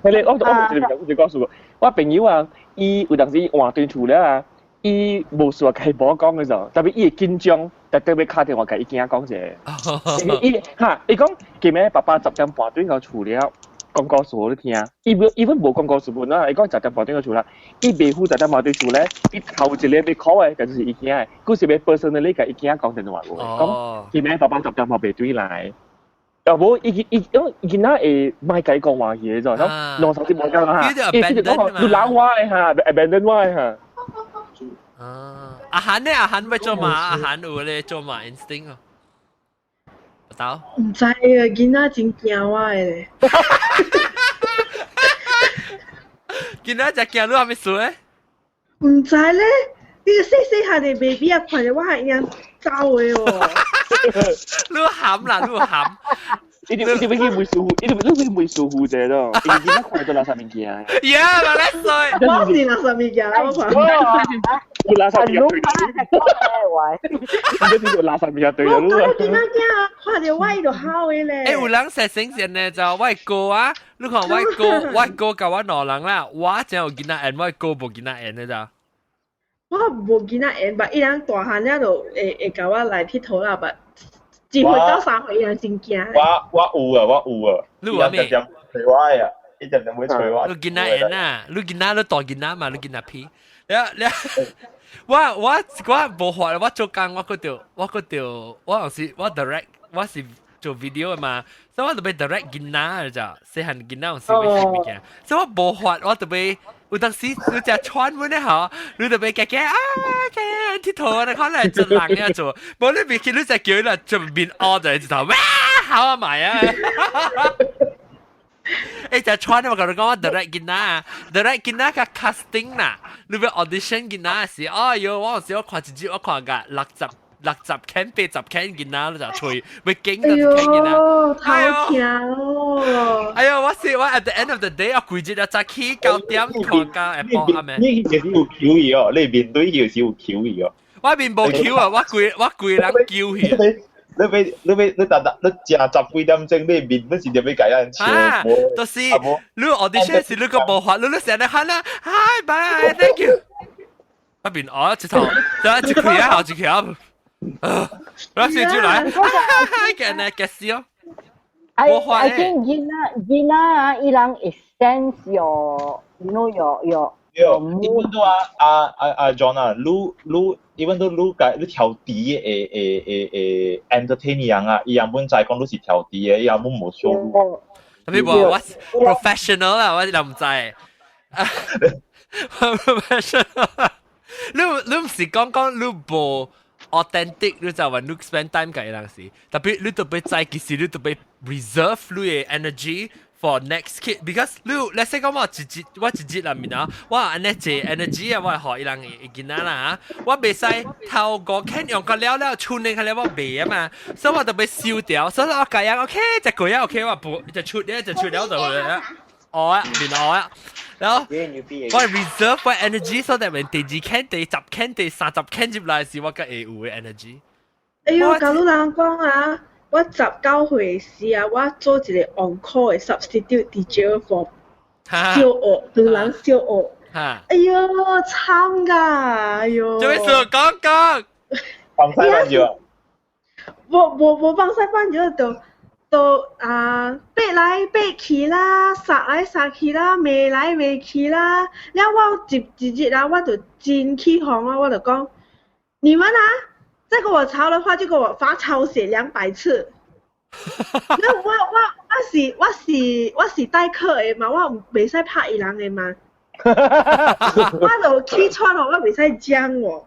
係咧，我我一個我就告訴我，我朋友啊，伊有當時換轉厝了啊，伊無事共伊某講的時候，tapi 伊會緊張，特特別敲電話共伊囝講者。伊哈，伊講今暝爸爸10點半轉到厝了，講故事予你聽。伊無伊本無講故事本啦，伊講十點半轉到厝啦。伊袂赴十點半轉厝咧，伊頭一個欲 call 的，就是伊囝的，佢是欲 personally 共伊囝講電話講今暝爸爸十點半袂轉來。又無伊伊因為囡仔會莫共伊講話去的，啫，兩三日無講哈，伊直接講你鬧我的哈，abandon 我的哈。啊，阿韓呢？阿韓欲做嘛？阿韓有咧做嘛 instinct 哦。到？毋知啊，囡仔真驚我的咧。囡仔誠驚你啥物事咧？毋知咧，你個細細漢的 baby 啊，看著我還會走的哦。你含啦，你含。一定一定欲去袂舒服，一定你去袂舒服者咯，因為囡仔看到垃圾物件。呀，馬來西，我是垃圾物件啦，我看。有垃圾物件對。你這是垃圾物件對我講囡仔囝看著我伊就哭的咧。欸，有人實醒先呢，就我哥啊，你看我哥，我哥佮我兩人啦，我真有囡仔緣，我哥無囡仔緣的咋。我無囡仔緣，但伊人大漢了就會會共我來𨑨迌啦，但1歲到3歲伊人真驚。我有啊，我有啊。你有咩？一點催我啊，一點點會催我。你囡仔緣啊？你囡仔你大囡仔嘛？你囡仔屁？了了，我我我無法，我做工我閣著我閣著，我有時我 direct 我是做 video 的嘛，所以我就欲 direct 囡仔咋，細漢囡仔有時欲學物件，所以我無法，我就欲有當時有隻喘阮咧吼，你就欲驚驚啊驚𨑨迌啊，可能做人咧做，無你袂去你就叫伊啦，就面烏就一頭哇好啊埋啊！欸，隻穿我共你講，我 direct 囡仔，direct 囡仔佮 casting 啦，你欲 audition 囡仔時，哎喲，我有時我看一集，我看個60 can 80 can 囡仔，你就吹，欲驚60 can 囡仔，哎喲，頭痛哦！哎喲，我是我 at the end of the day，我規日啊早起9點看到下晡暗暝。你是有求伊哦，你面對伊是有求伊哦。我面無求啊，我規人求去。你欲你欲你逐逐你食10幾點鐘，你面本是就欲共人笑。啊，就是你 audition 時你個無法，你成日看啦，hi bye thank you。我面哦，一頭，就一開啊，後一開啊，我先出來，嘅呢嘅事哦。 I think 囡仔囡仔啊，伊人會 sense your you know your your 對，even though 啊啊啊啊 John 啊，你你 even though 你共你調低的的的的 entertain 伊人啊，伊人本知講你是調低的，伊人本無笑你。特別無我 professional 啦，我就毋知。professional，你你毋是講講你無 authentic，你就話你 spend time 共伊人時，特別你特別知其實你特別 reserve 你的 energy for next kid because 你 let's say 講我一日我一日內面啊，我按呢濟 energy 啊，我會予伊人的囡仔啦嚇，我袂使頭五 can 用個了了，剩的較了我袂啊嘛，所以我特別收掉，所以我共人 OK，一個月 OK，我不就出咧就出了就去啦，哦啊，面哦啊，然後我 reserve 我 energy so that when 第二 can 第十 can 第30 can 入來時，我較會有 energy。哎喲，假如人講啊，我19歲時啊，我做一個 on call 的 substitute teacher for 小學，對人小學。哎喲，慘㗎，哎喲。做咩事？講講。放西班牙。無無無放西班牙就就啊，爬來爬去啦，殺來殺去啦，罵來罵去啦。了我一一日啊，我就真氣瘋啊，我就講，你們啊，再給我吵的話，就給我罰抄寫200次。那我我我是我是我是代課的嘛，我袂使拍伊人的嘛。我就氣喘咯，我袂使講喎。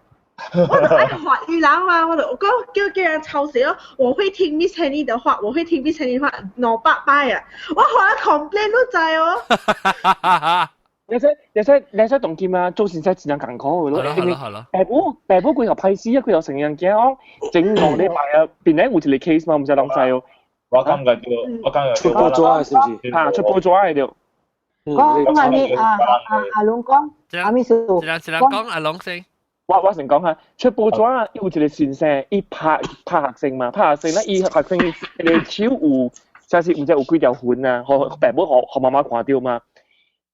我就愛罰伊人嘛，我就講叫叫人抄寫咯。我會聽 Miss Henny 的話，我會聽 Miss Henny 的話，200擺啊！我予人 complain 都知哦。你使你使你使當今啊，做先生真艱苦嘅咯。好啦好啦。爸母爸母幾個歹死啊，幾個成樣驚哦，整2禮拜啊，邊咧有一個 case 嘛，毋知人知哦。我感覺就我感覺出報紙是毋是？啊，出報紙的對。講阿咪啊啊阿龍講，阿咪數。一人一人講阿龍先。我先講下，出報紙啊，有一個先生，伊拍拍學生嘛，拍學生咧，伊學生伊個手有，就是毋知有幾條痕啊，予爸母予予媽媽看著嘛。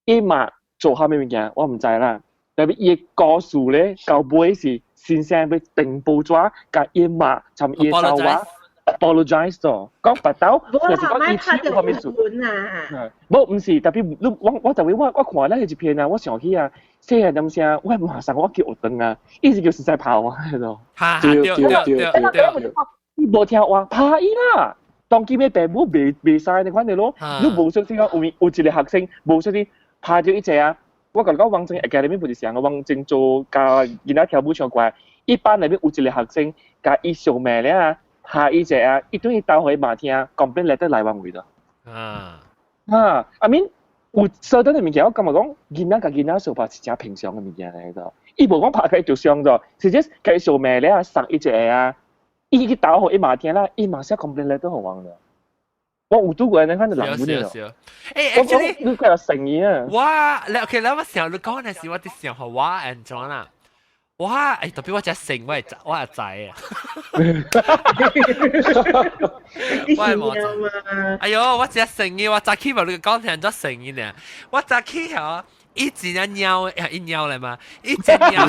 伊嘛做啥物物件，我毋知啦。特別伊的故事咧，到尾是先生欲訂報紙，共伊媽參伊的查某 apologize 咗，講白兜，就是講伊手方面事。啊！無，毋是，特別你我我就會我我看咧彼一篇啊，我想起啊，細漢陣時我馬上我叫學堂啊，伊是叫實在拍我喺度。對對對對對。伊無聽話，拍伊啦！當今的爸母袂袂使你看著咯，你無小心講有有一個學生無小心拍著伊一個啊，我共你講，王晶 academy 不是啥個，王晶做教囡仔跳舞唱歌，一班內面有一個學生共伊相罵咧啊，拍伊一個啊，伊對伊兜予伊媽聽，complain letter 來往位咯。啊啊，I mean 有 certain 的物件，我感覺講囡仔共囡仔相拍是誠平常的物件來的。伊無講拍開就傷咗，是 just 共伊相罵咧啊，送伊一個啊，伊去兜予伊媽聽啦，伊嘛寫 complain letter 予阮了。我有拄過呢款就人本了。欸，actually 你佢有誠意啊！我你 OK 啦，我想你講嗰陣時，我啲想學我安怎啦？我欸特別我只成我係我係仔啊！我係冇哎呦，我只成意，我早起嘛，你講聽咗成意呢？我早起嗬，一隻鳥，一鳥嚟嘛，一隻鳥。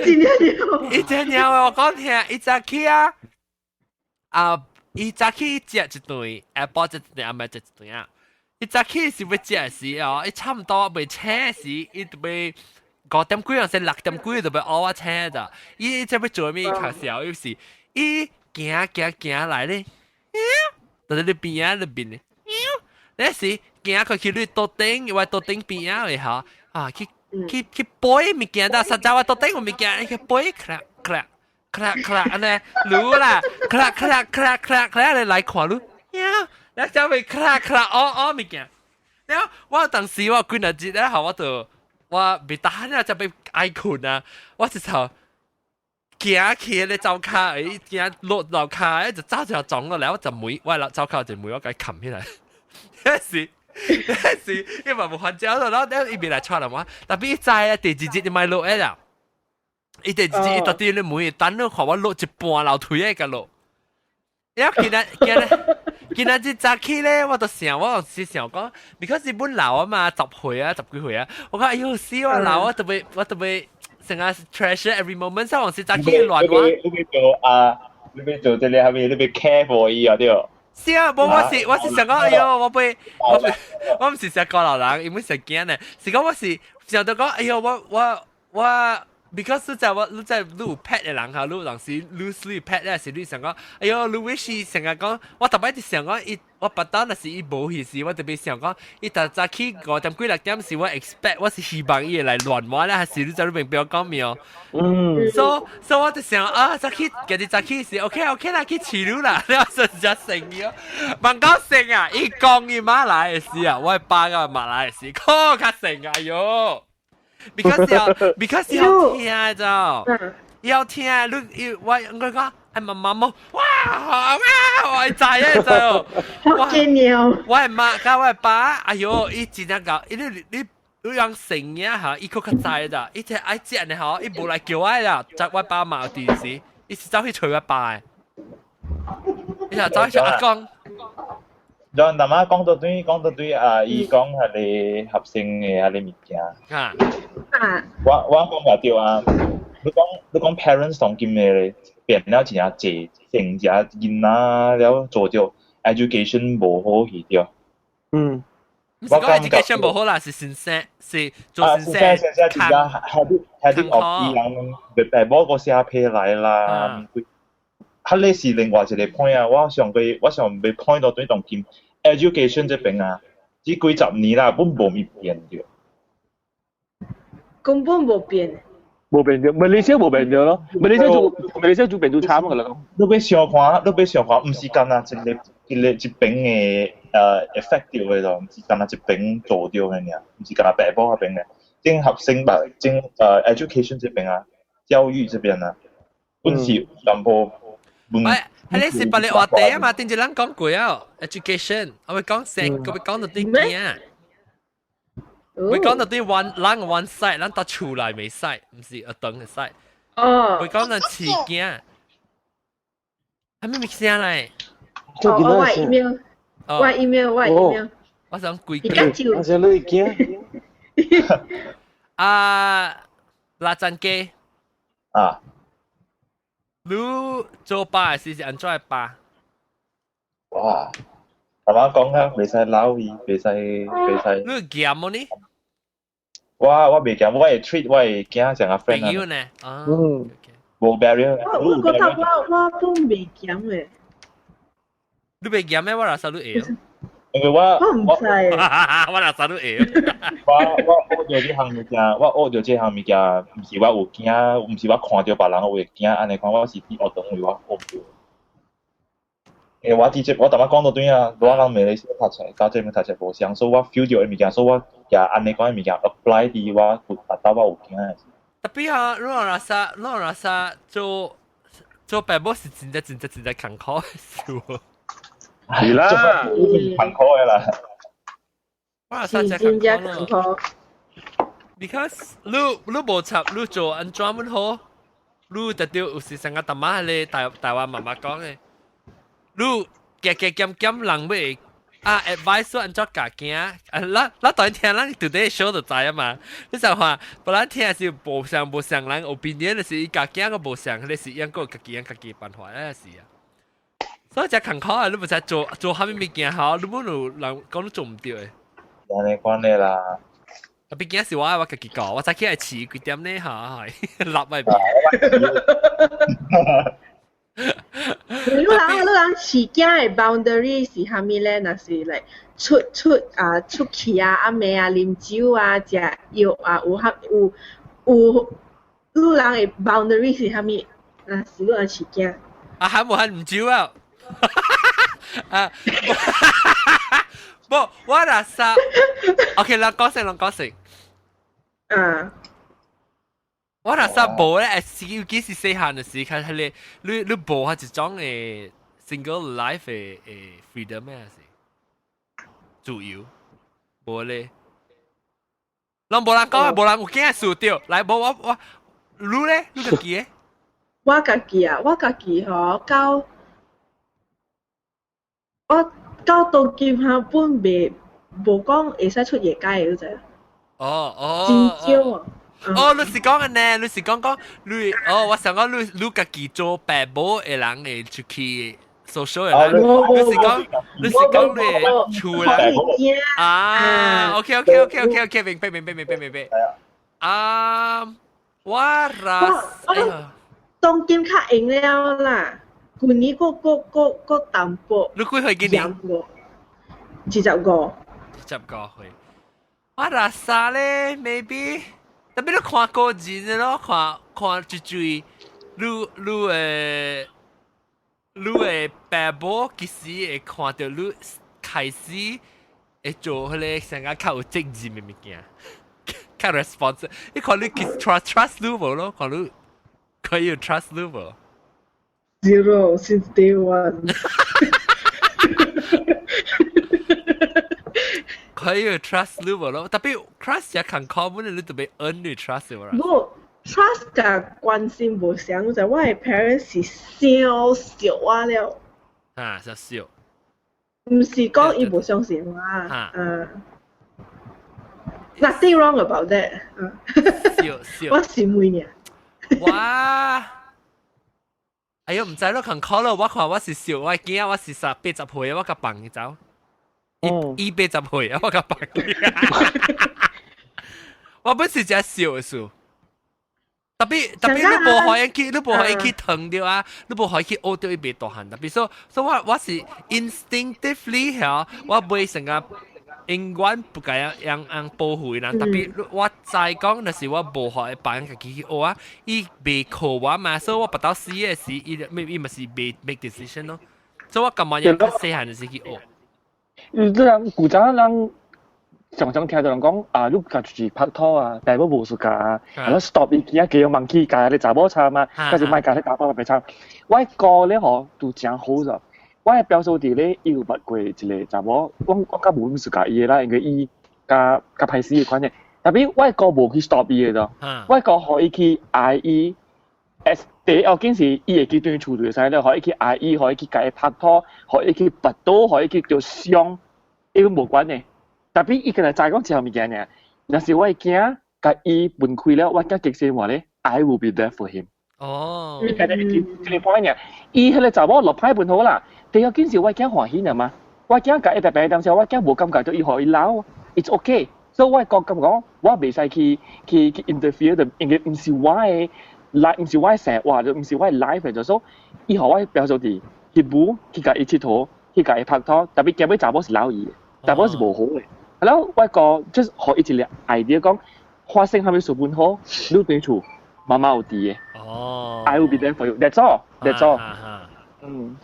一隻鳥，一隻鳥我講聽，一早起啊！啊！伊早起食一頓，下晡食一頓，暗暝食一頓啊！伊早起是欲食時哦，伊差毋多未醒時，伊就欲5點幾還是6點幾就欲烏我醒咋。伊這欲做咩較痟？伊是伊行行行來咧，就佇你邊仔裏邊咧，那時行過去你桌頂，我桌頂邊仔的吼，啊去去去背物件，但實在我桌頂有物件，去背咔咔。咔咔按呢，滷啦，咔咔咔咔咔，你來看滷，呀，你就會咔咔哦哦物件。了我當時我幾若日咧，後我就我袂得閒啊，就欲愛睏啊，我直頭行去咧灶跤，伊行落樓跤，就走條撞落來，我就門，我落灶跤就門我共伊冚起來。彼時彼時，伊嘛無還招咯，然後伊袂來帶人我，但伊知啊，第二日就莫落來啦。伊第二日伊到底咧門，等你看我落一半樓梯仔共落。了今仔今仔今仔日早起咧，我就想，我是想講，because 日本老啊嘛，10歲啊，10幾歲啊，我講哎喲死我老啊，特別我特別成日 treasure every moment，所以我是早起亂我。你欲做啊？你欲做這個係咪？你欲 care for 伊啊？對。是啊，無我是想講，哎喲，我欲我我毋是成個老人，因為成驚呢，是講我是想到講，哎喲，我我我。because 你知我你知你有 pet 的人哈，你有當時你屬於 pet 咧，是你想講，哎喲，你 wish 成日講，我逐擺直想講，伊我腹肚若是伊無去時，我特別想講，伊逐早起5點幾6點時，我 expect 我是希望伊會來亂我咧，還是你知你明白我講沒有？嗯。所以我就想啊，早起今日早起是 OK OK 啦，去飼你啦，你話真正成伊哦，問到成啊，伊講伊媽來的時啊，我爸佮媽來的時，可較成啊，哎喲。because 要 because 要聽就，要聽你我應該講，哎媽媽冇，哇哇我知啊就，我我媽佮我爸，哎喲，伊真正𠢕，伊你你你養成呀哈，伊閣較知咋，伊這愛食呢吼，伊無來叫我啦，就我爸媽有電視，伊是走去揣我爸的，伊就走去揣阿公。 John 大媽講到對，講到對啊！伊講彼個合成的彼個物件。啊。我我講也對啊！你講你講 parents 當今的咧變了真正濟，成只囡仔了做著 education 無好去對。嗯。毋是講 education 無好啦，是先生是做先生。先生真正 habit habit of 伊人爸某個寫批來啦。彼個是另外一個 point 啊！我上過我想欲 point 到對當今 education 這邊啊，這幾十年啦，本無咪變著。根本無變。無變著，馬來西亞無變著咯。馬來西亞做馬來西亞做變做慘㗎啦。你欲想看，你欲想看，毋是干焦一个一个一邊的effect 著的咯，毋是干焦一邊做著的爾，毋是干焦爸母彼邊的，正學生吧，正education 這邊啊，教育這邊啊，本是淡薄。喂，彼個是別个話題啊嘛，頂一人講過啊，education，我會講成，我會講到對囝，會講到對 one 人 one side，咱到厝內袂使，毋是學堂會使。哦。會講到飼囝，係咩物聲來？哦，我 email，我 email，我 email。我想規句。我想你驚。啊，拉贊機。啊。你做爸的時是按怎爸？哇！阿媽講啊，袂使鬧伊，袂使袂使。你嚴無呢？我我袂嚴，我會 treat 我的囝像個 friend 朋友呢？啊。嗯。無 barrier。我我覺得我我都袂嚴的。你袂嚴咩？我哪知你會？因為我我毋知。我哪知你會？我我學著這項物件，我學著這項物件，毋是我有驚，毋是我看著別人我會驚，按呢款我是佇學堂位我學著。因為我直接我逐擺講到對啊，我人馬來西亞讀冊，佮這邊讀冊無相，所以我 feel 著的物件，所以我舉按呢款的物件 apply 佇我有達到我有驚的。特別啊，你若說你若說做做爸母是真正真正真正艱苦的事喎。是啦，艱苦的啦。哇，是真正艱苦。 Because 你無插，你做按怎樣好，你特著有時成個大媽咧，台台灣媽媽講的，你加加減減人欲啊，advice 按怎教囝啊，咱咱當然聽咱 today show 就知啊嘛。你就話，不然聽是無相無相人 opinion 就是伊教囝個無相，彼是養個家己養家己辦法，那是啊。所以誠艱苦啊！你毋知做做啥物物件吼，你本有人講你做毋著的。按呢款的啦。啊，畢竟是我我家己教，我早起來飼幾點呢？嚇，立喺邊。你人飼囝的 boundary 是啥物咧？若是 like 出出啊出去啊，暗暝啊，啉酒啊，食藥啊，有哈有有，你人的 boundary 是啥物？若是你人飼囝。啊，還無還毋酒啊？啊，無，我若啥？OK，咱講先，咱講先。啊。我若啥無咧，尤其是細漢的時，較彼个你你無彼一種的 single life 的的 freedom 咩是？自由，無咧。攏無人講，無人有驚輸著。來，無我我，你咧，你家己的？我家己啊，我家己吼到我到當今哈本袂無講會使出夜街的，你知？哦哦。真少啊！哦，你是講嘅呢？你是講講你哦，我想講你你家己做爸母的人會出去 social 的人，你是講你是講你厝人啊？OK OK OK OK OK，明白明白明白明白。啊，我啦，當今較閒了啦，舊年閣閣閣閣淡薄。你幾歲今年？ 25。 25歲。我拉啥咧？maybe。特別你看個人咯，看看一追，你你的你的爸母其實會看著你開始會做彼个成個較有責任的物件，較 responsible。你看你 trust trust 你無咯？看你可以 trust 你無？Zero since day one。可以 trust 你無咯？特別 trust 也較 common，你特別 earn 你 trust 無啦？無 trust 佮關心無相，就我的 parents 是傷惜我了。啊，傷惜。毋是講伊無相信我，啊。Nothing wrong about that。笑笑。我是妹爾。哇！哎喲，毋知咯，近可咯，我看我是笑，我囝我是十八十歲，我共放伊走。伊八十歲啊，我共放伊。我本是誠笑的事。特別特別你無予伊去，你無予伊去疼著啊，你無予伊去學著伊袂大漢。特別所所以我我是 instinctively 嚇，我袂成個永遠不共樣樣保護伊人。特別我知講，若是我無予伊放家己去學啊，伊袂靠我嘛，所以我跋到死的時，伊伊嘛是袂 make decision 咯。所以我感覺較細漢時去學。你人古早人常常聽到人講啊，你共出去拍拖啊，爸母無 suka 啊，啊 stop 伊囝叫問去共你查某參啊，還是莫共你打包白參。我哥咧吼都誠好咗，我的表嫂弟咧伊有捌過一個查某，我我較無 suka 伊的啦，因為伊較較歹勢的款的。特別我哥無去 stop 伊的咯，我哥予伊去愛伊，第一要緊是伊會記轉厝就會使了，予伊去愛伊，予伊去共伊拍拖，予伊去跋倒，予伊去著傷，伊攏無管的。特別伊敢若知講一項物件爾，若是我的囝共伊分開了，我囝激死我咧，I will be there for him。哦，伊家己一個 point 爾，伊彼個查某落歹分好啦。第二緊是我囝歡喜爾嘛，我囝共伊白白當時，我囝無感覺著伊予伊鬧，it's okay。所以我覺感覺我袂使去去去 interfere 的，因為毋是我的 life，毋是我的生活，就毋是我的 life 就所以伊予我表嫂弟去舞，去共伊𨑨迌，去共伊拍拖，特別結尾查某是鬧伊的，查某是無好的。然後我個就是予伊一個 idea 講，發生啥物事本好，你轉厝，媽媽有佇的。哦。 I will be there for you. That's all. That's all. 嗯。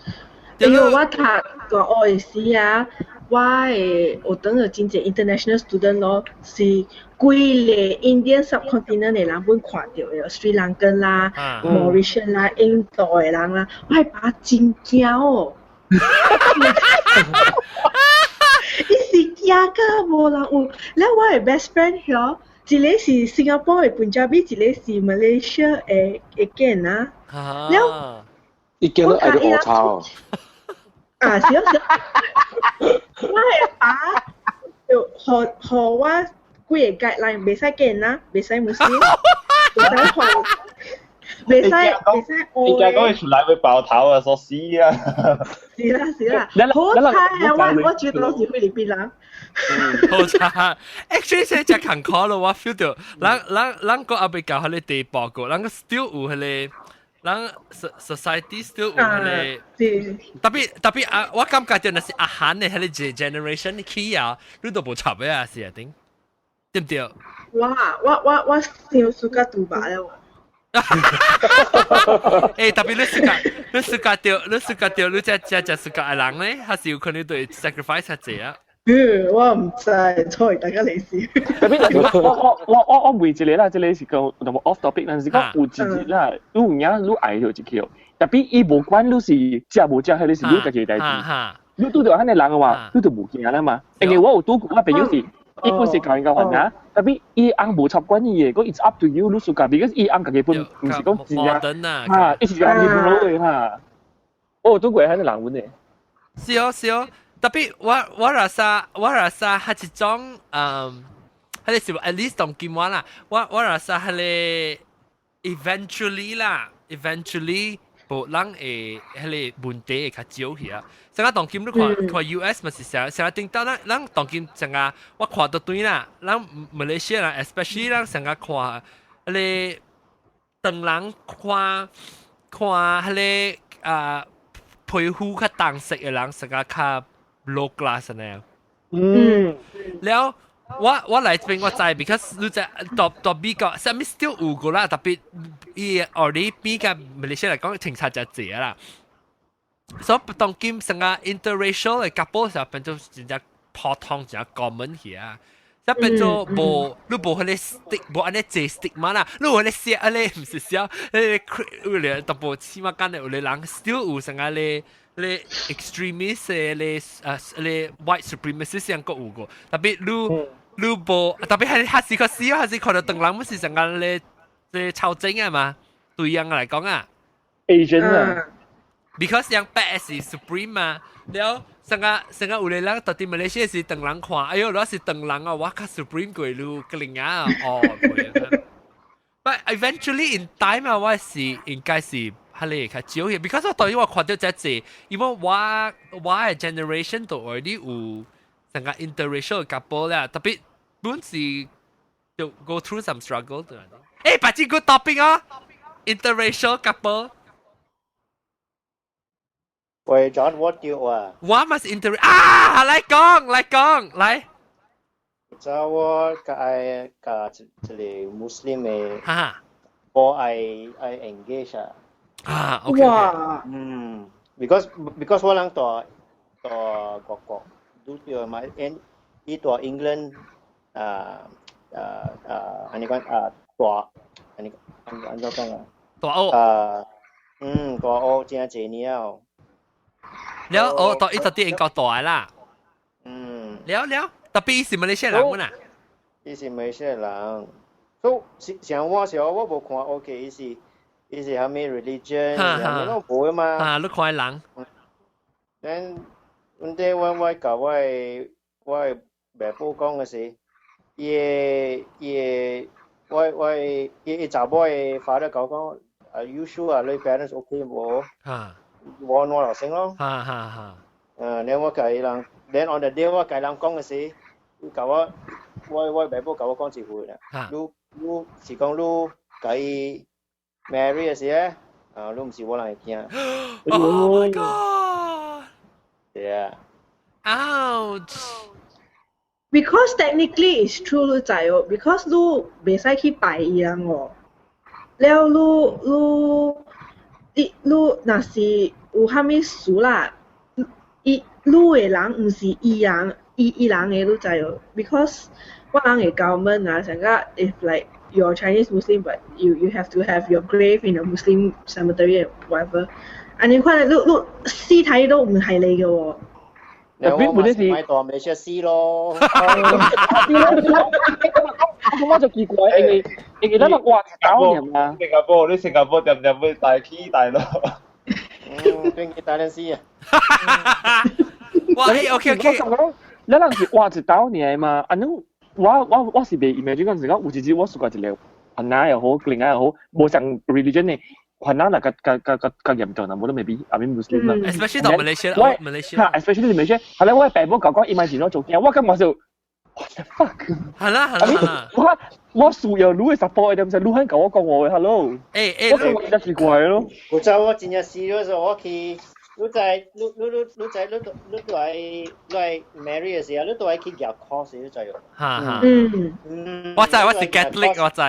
因為我讀大學的時啊，我的學堂有真濟 international student 咯，是規個 Indian subcontinent 的人本看著的，Sri Lankan 啦、Mauritian 啦、印度的人啦，我的爸真驚哦。伊是驚甲無人有，了我的 best friend 遐，一個是 Singapore 的 Punjabi，一個是 Malaysia 的的囝啊。了，伊見到愛到烏臭。啊，是啊是啊，我的爸就予予我幾個 guideline，袂使見啊，袂使穆斯林，袂使換，袂使袂使你驚講伊出來會爆頭啊，傻死啊！是啦是啦，好彩啊！我我覺得攏是菲律賓人。好彩，actually 這隻艱苦咯，我 feel 到，咱咱咱個還未到彼個地步過，咱個 still 有彼個。咱 society still 有彼個，特別特別啊！我感覺就若是阿韓的彼個 generation 起啊，你都無插的啊，是啊，頂對毋對？我我我我想暑假拄罷了。欸，特別你暑假，你暑假著，你暑假著，你這這這暑假的人咧，還是有可能對 sacrifice 較濟啊？嗯，我毋知，錯大家嚟試。特別我我我我我問一個啦，這個是講有冇 off topic，但是講有一日啦，你有影你愛著一個，特別伊無管你是食無食，彼個是你家己的代誌。你拄著彼个人的話，你就無驚啦嘛。因為我有拄過，我朋友是，伊本是教人家還啊，特別伊翁無插管伊的，講 it's up to you，你暑假，because 伊翁家己本毋是講真正，哈，伊是家己本老的哈。我有拄過彼個人阮的。是哦是哦。特別我我若啥我若啥係一種嗯，彼個是 at least 當今我啦，我我若啥彼個 eventually 啦，eventually 無人會彼個問題會較少去啊。成個當今你看看 US 嘛是成成個頂到咱咱當今成個我看到對啦，咱馬來西亞人 especially 咱成個看彼個唐人看看彼個啊皮膚較重色的人，成個較 low class 呢。嗯，了我我來這邊我知，because 你知到到美國，啥物 still 有個啦，特別伊 already 比較馬來西亞來講，清差真濟啦。所以當今成個 interracial 的 couple 時候變做真正普通，真正 common 去啊。則變做無，你無彼個 stick，無按呢濟 stigma 啦，你有彼個寫，按呢毋是寫，彼個有咧淡薄起碼間的有咧人 still 有成個咧。咧 extremist 的咧啊咧 white supremacist 樣閣有個，特別你你無，特別係還是個死，還是看到唐人，毋是成個咧咧超正啊嘛，對樣來講啊，Asian 啊，because 樣白是 supreme 嘛，了成個成個有咧人到底馬來西亞是唐人看，哎喲，我是唐人啊，我較 supreme 過你個零啊，哦，but eventually in time 啊，我是應該是。係較少嘅，because 我當然我看到這濟，因為我我的 generation 都 already 有成個 interracial couple 啦，特別本是就 go through some struggle 對。誒，把這個 topic 啊，interracial couple。喂，John，我叫啊。我嘛是 inter 啊，來講來講來。就我共愛共一個穆斯林的，哈，我愛愛 engage 啊。啊，OK。哇，嗯，because 我人蹛蹛外國，拄著嘛，因伊蹛 England 啊啊啊，按呢講啊蹛，按呢按按怎講啊？蹛學。啊，嗯，蹛學真濟年了。了，哦，蹛伊就佇英國大啦。嗯。了了，特別伊是馬來西亞人啊？伊是馬來西亞人，所以像我時候我無看 OK，伊是。伊是啥物 religion，啥物攏無嘛。啊，你看人。咱，問題我我共我的我的爸母講的是，伊的伊的我我伊伊查某的 father 共我講，Are you sure 啊？你 parents OK 無？啊。我我就先咯。哈哈哈。嗯，然後我共伊人，then on the day 我共伊人講的是，伊共我我我爸母共我講一句啦，你你是講你共伊 marry 的時咧，啊，你毋是我人的囝。 Oh my god！對啊。 Ouch！ Because technically it's true 你知哦，because 你袂使去拜伊人哦。了你你你你若是有啥物事啦，伊你的人毋是伊人，伊伊人的你知無？Because 我人的 government 啊，成個 if like you're Chinese Muslim but you have to have your grave in a Muslim cemetery whatever，按呢款你你屍體都唔係你嘅喎。你我咪買大咪出死咯。我就奇怪，因為因為咱話搞人啊。新加坡，你新加坡點點會大起大落？嗯，對佢大陣死啊！哇，OK OK，咱人是活一刀爾嘛，按呢我我我是袂 imagine 講是講有一日我屬過一個番仔又好，另外又好，無像 religion 的番仔若較較較較較嚴重啦，無得 maybe I mean Muslim 啦。 Especially 到 Malaysia，我 Malaysia。嚇，especially Malaysia，後來我的爸母講講伊嘛是怎做驚，我感覺就 what the fuck？係啦係啦係啦。我我需要你的 support 點知你肯共我講話，hello？欸欸，我感覺真奇怪咯。古早我真正 serious，我去，你知你你你你知你你都愛你愛 marry 的時候，你都愛去夾 cross，你知無？哈哈。嗯。我知我是 Catholic，我知。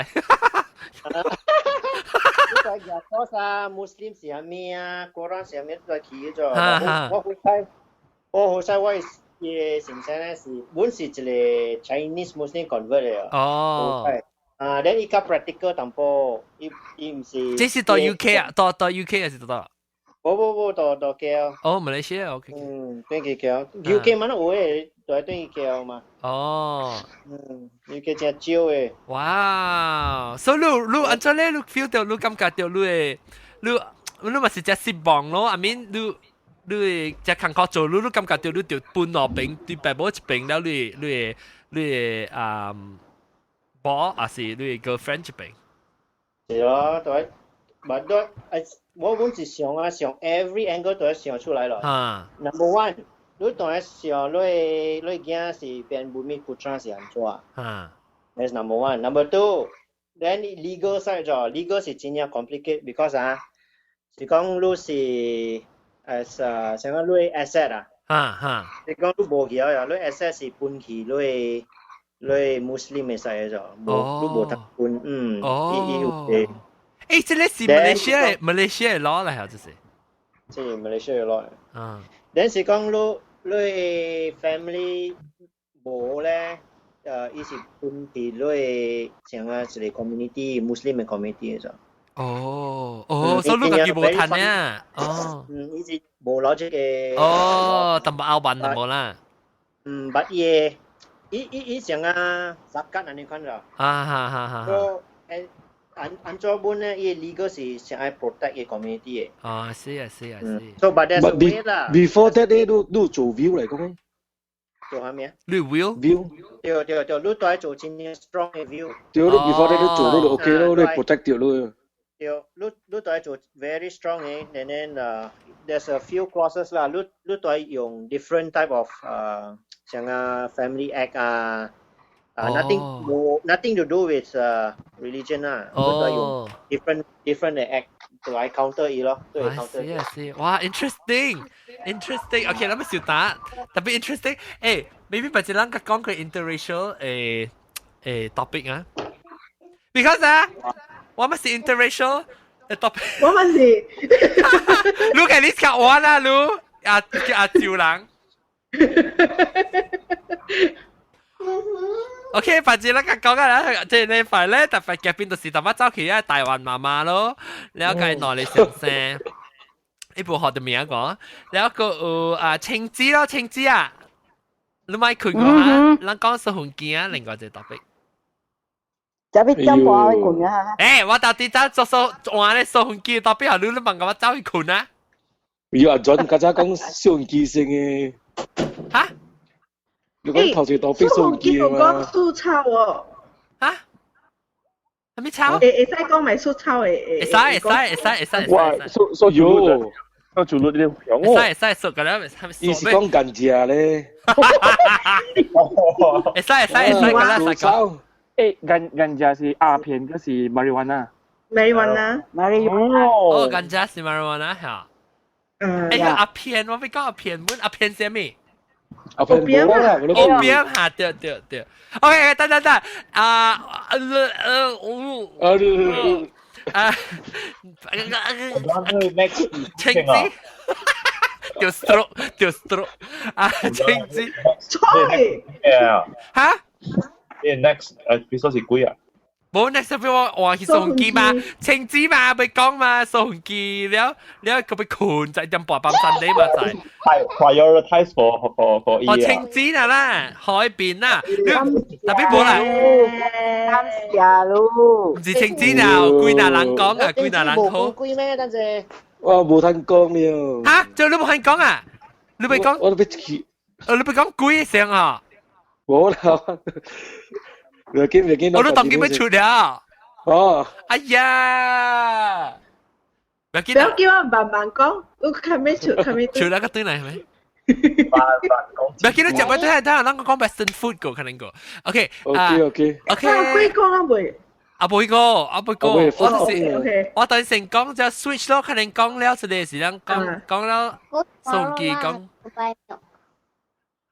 你知夾 cross 啊，Muslim 是啥物啊，Quran 是啥物，你都愛去咗。我好彩，我好彩我嘅先生咧是本是一個 Chinese Muslim convert 的。哦。啊，你伊較 practical 淡薄，伊伊毋是。這是到 UK 啊，到到 UK 還是到？無無無，到到 KL。哦，馬來西亞 OK。嗯，轉去 KL，UK 嘛，有的都愛轉去 KL 嘛。哦。嗯，UK 真少的。哇，所以你你按怎咧？你 feel 到你感覺到你的你你嘛是只失望咯？I mean 你你會只工課做，你你感覺到你就分兩邊，對爸母一邊了，你你你啊某還是你 girlfriend 一邊？是咯，對，嘛都誒，我本是想啊，想 every angle 都想出來咯。啊。 Number one，你當然想你你囝是變 Bumiputra 是按怎？啊。 That's number one. Number two, then legal side 咗，legal 是真正 complicate because 啊，是講你是 as 啊，像講你 asset 啊，哈哈，是講你無去啊，你 asset 是分去你你 Muslim 的 side 咗，無你無得分，嗯，伊伊有個。誒，這個是馬來西亞馬來西亞 law 嚟啊，這是。這是馬來西亞 law。啊。但是講你你 family 無咧，伊是分佇你像啊一個 community Muslim 的 community 咗。哦哦，所以你家己無趁啊？哦。嗯，伊是無攞這個。哦，淡薄後辦就無啦。嗯，捌伊伊伊伊像啊，zakat 按呢款咗。啊哈哈哈。所以按按怎本咧，伊 legal 是想愛 protect 伊 community 的。哦，是啊，是啊，是。 So but there's a way 啦。 Before that 咧，你你做 will 嚟講。做啥物啊？你 will？ will。對對對，你都愛做真正 strong 的 will。對，你 before that 你做你就 OK 咯，你 protect 掉你。對，你你都愛做 very strong 的，and then there's a few clauses 啦，你你都愛用 different type of 像啊 family act 啊。Nothing 冇 nothing to do with religion 啦，你都用 different different 的 act 來 counter 伊咯，對 counter。是啊是，哇，interesting interesting，OK，咱們小打特別 interesting，誒，maybe 別隻人講佢 interracial 誒誒 topic 啊，because 啊，我們是 interracial 的 topic，我們是，你係你教我啦，你阿阿趙人。OK，反正咱講講啦，這禮拜咧特別嘉賓就是淡薄走去啊台灣媽媽咯，了解哪裡先生，一部學的名講，了個有啊青子咯，青子啊，你咪困過啊？咱講小紅鏡啊，另外一個 topic。就要點半去困啊！欸，我到底走做數換咧小紅鏡 topic，你你問我走去困啊？要阿準，剛才講小紅機先嘅。哈？你講頭一個 topic 小紅機嘛？講素抄哦。哈？係咪抄？會會使講埋素抄的。會使會使會使會使。哇，素素主素主律你會使會使素個了，伊是講甘蔗咧。會使會使會使個啦，使講。欸，甘甘蔗是鴉片，還是 marijuana？ marijuana。 marijuana。哦，甘蔗是 marijuana 嚇。嗯。欸，鴉片我欲講鴉片，阮鴉片啥物？鴉片無啦，歐邊嚇，對對對。OK，等等等，啊，啊，青子，掉 stroke 掉 stroke 啊！青子，錯。嚇？你 next episode 是幾啊？冇 next 俾我話去送機嘛，青子嘛，俾講嘛，送機了了佢被困在點半半山底嘛在。係 prioritize for 哦，青子啦啦，海邊啦，特別冇啦。感謝咯。唔是青子啊，幾若人講啊，幾若人好。貴咩？等陣。我無通講了。嚇？就你冇通講啊？你咪講？我都欲去。哦，你咪講鬼聲啊？無啦。唔緊唔緊，我都當機欲出了。哦。哎呀！唔緊。不要叫我慢慢講，我較未出，較未出啦個對嚟係咪？慢慢講。唔緊，你食唔對係，等下咱講 Western food 個可能個。OK。 OK OK。 OK。幾講啊未？啊，未個，啊未個，我是我等先講就 switch 咯，可能講了一個是咱講講了，送機講。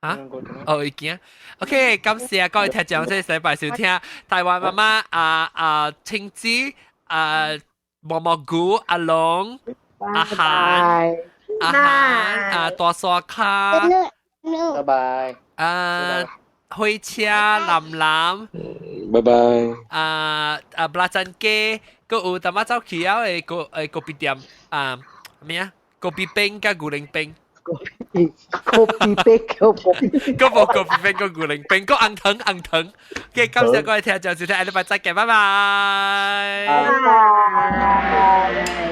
啊？哦，已經。OK，感謝各位聽眾，這禮拜收聽台灣媽媽啊啊青子啊毛毛菇阿龍阿韓阿韓啊大沙卡，拜拜。啊火車藍藍，拜拜。啊啊布拉珍雞，閣有淡仔走去了的個誒咖啡店啊咩啊？咖啡冰佮牛奶冰。咖啡冰，閣無咖啡冰，閣牛奶冰，閣紅糖紅糖。OK，感謝各位聽眾收聽，下禮拜再見，拜拜。拜拜。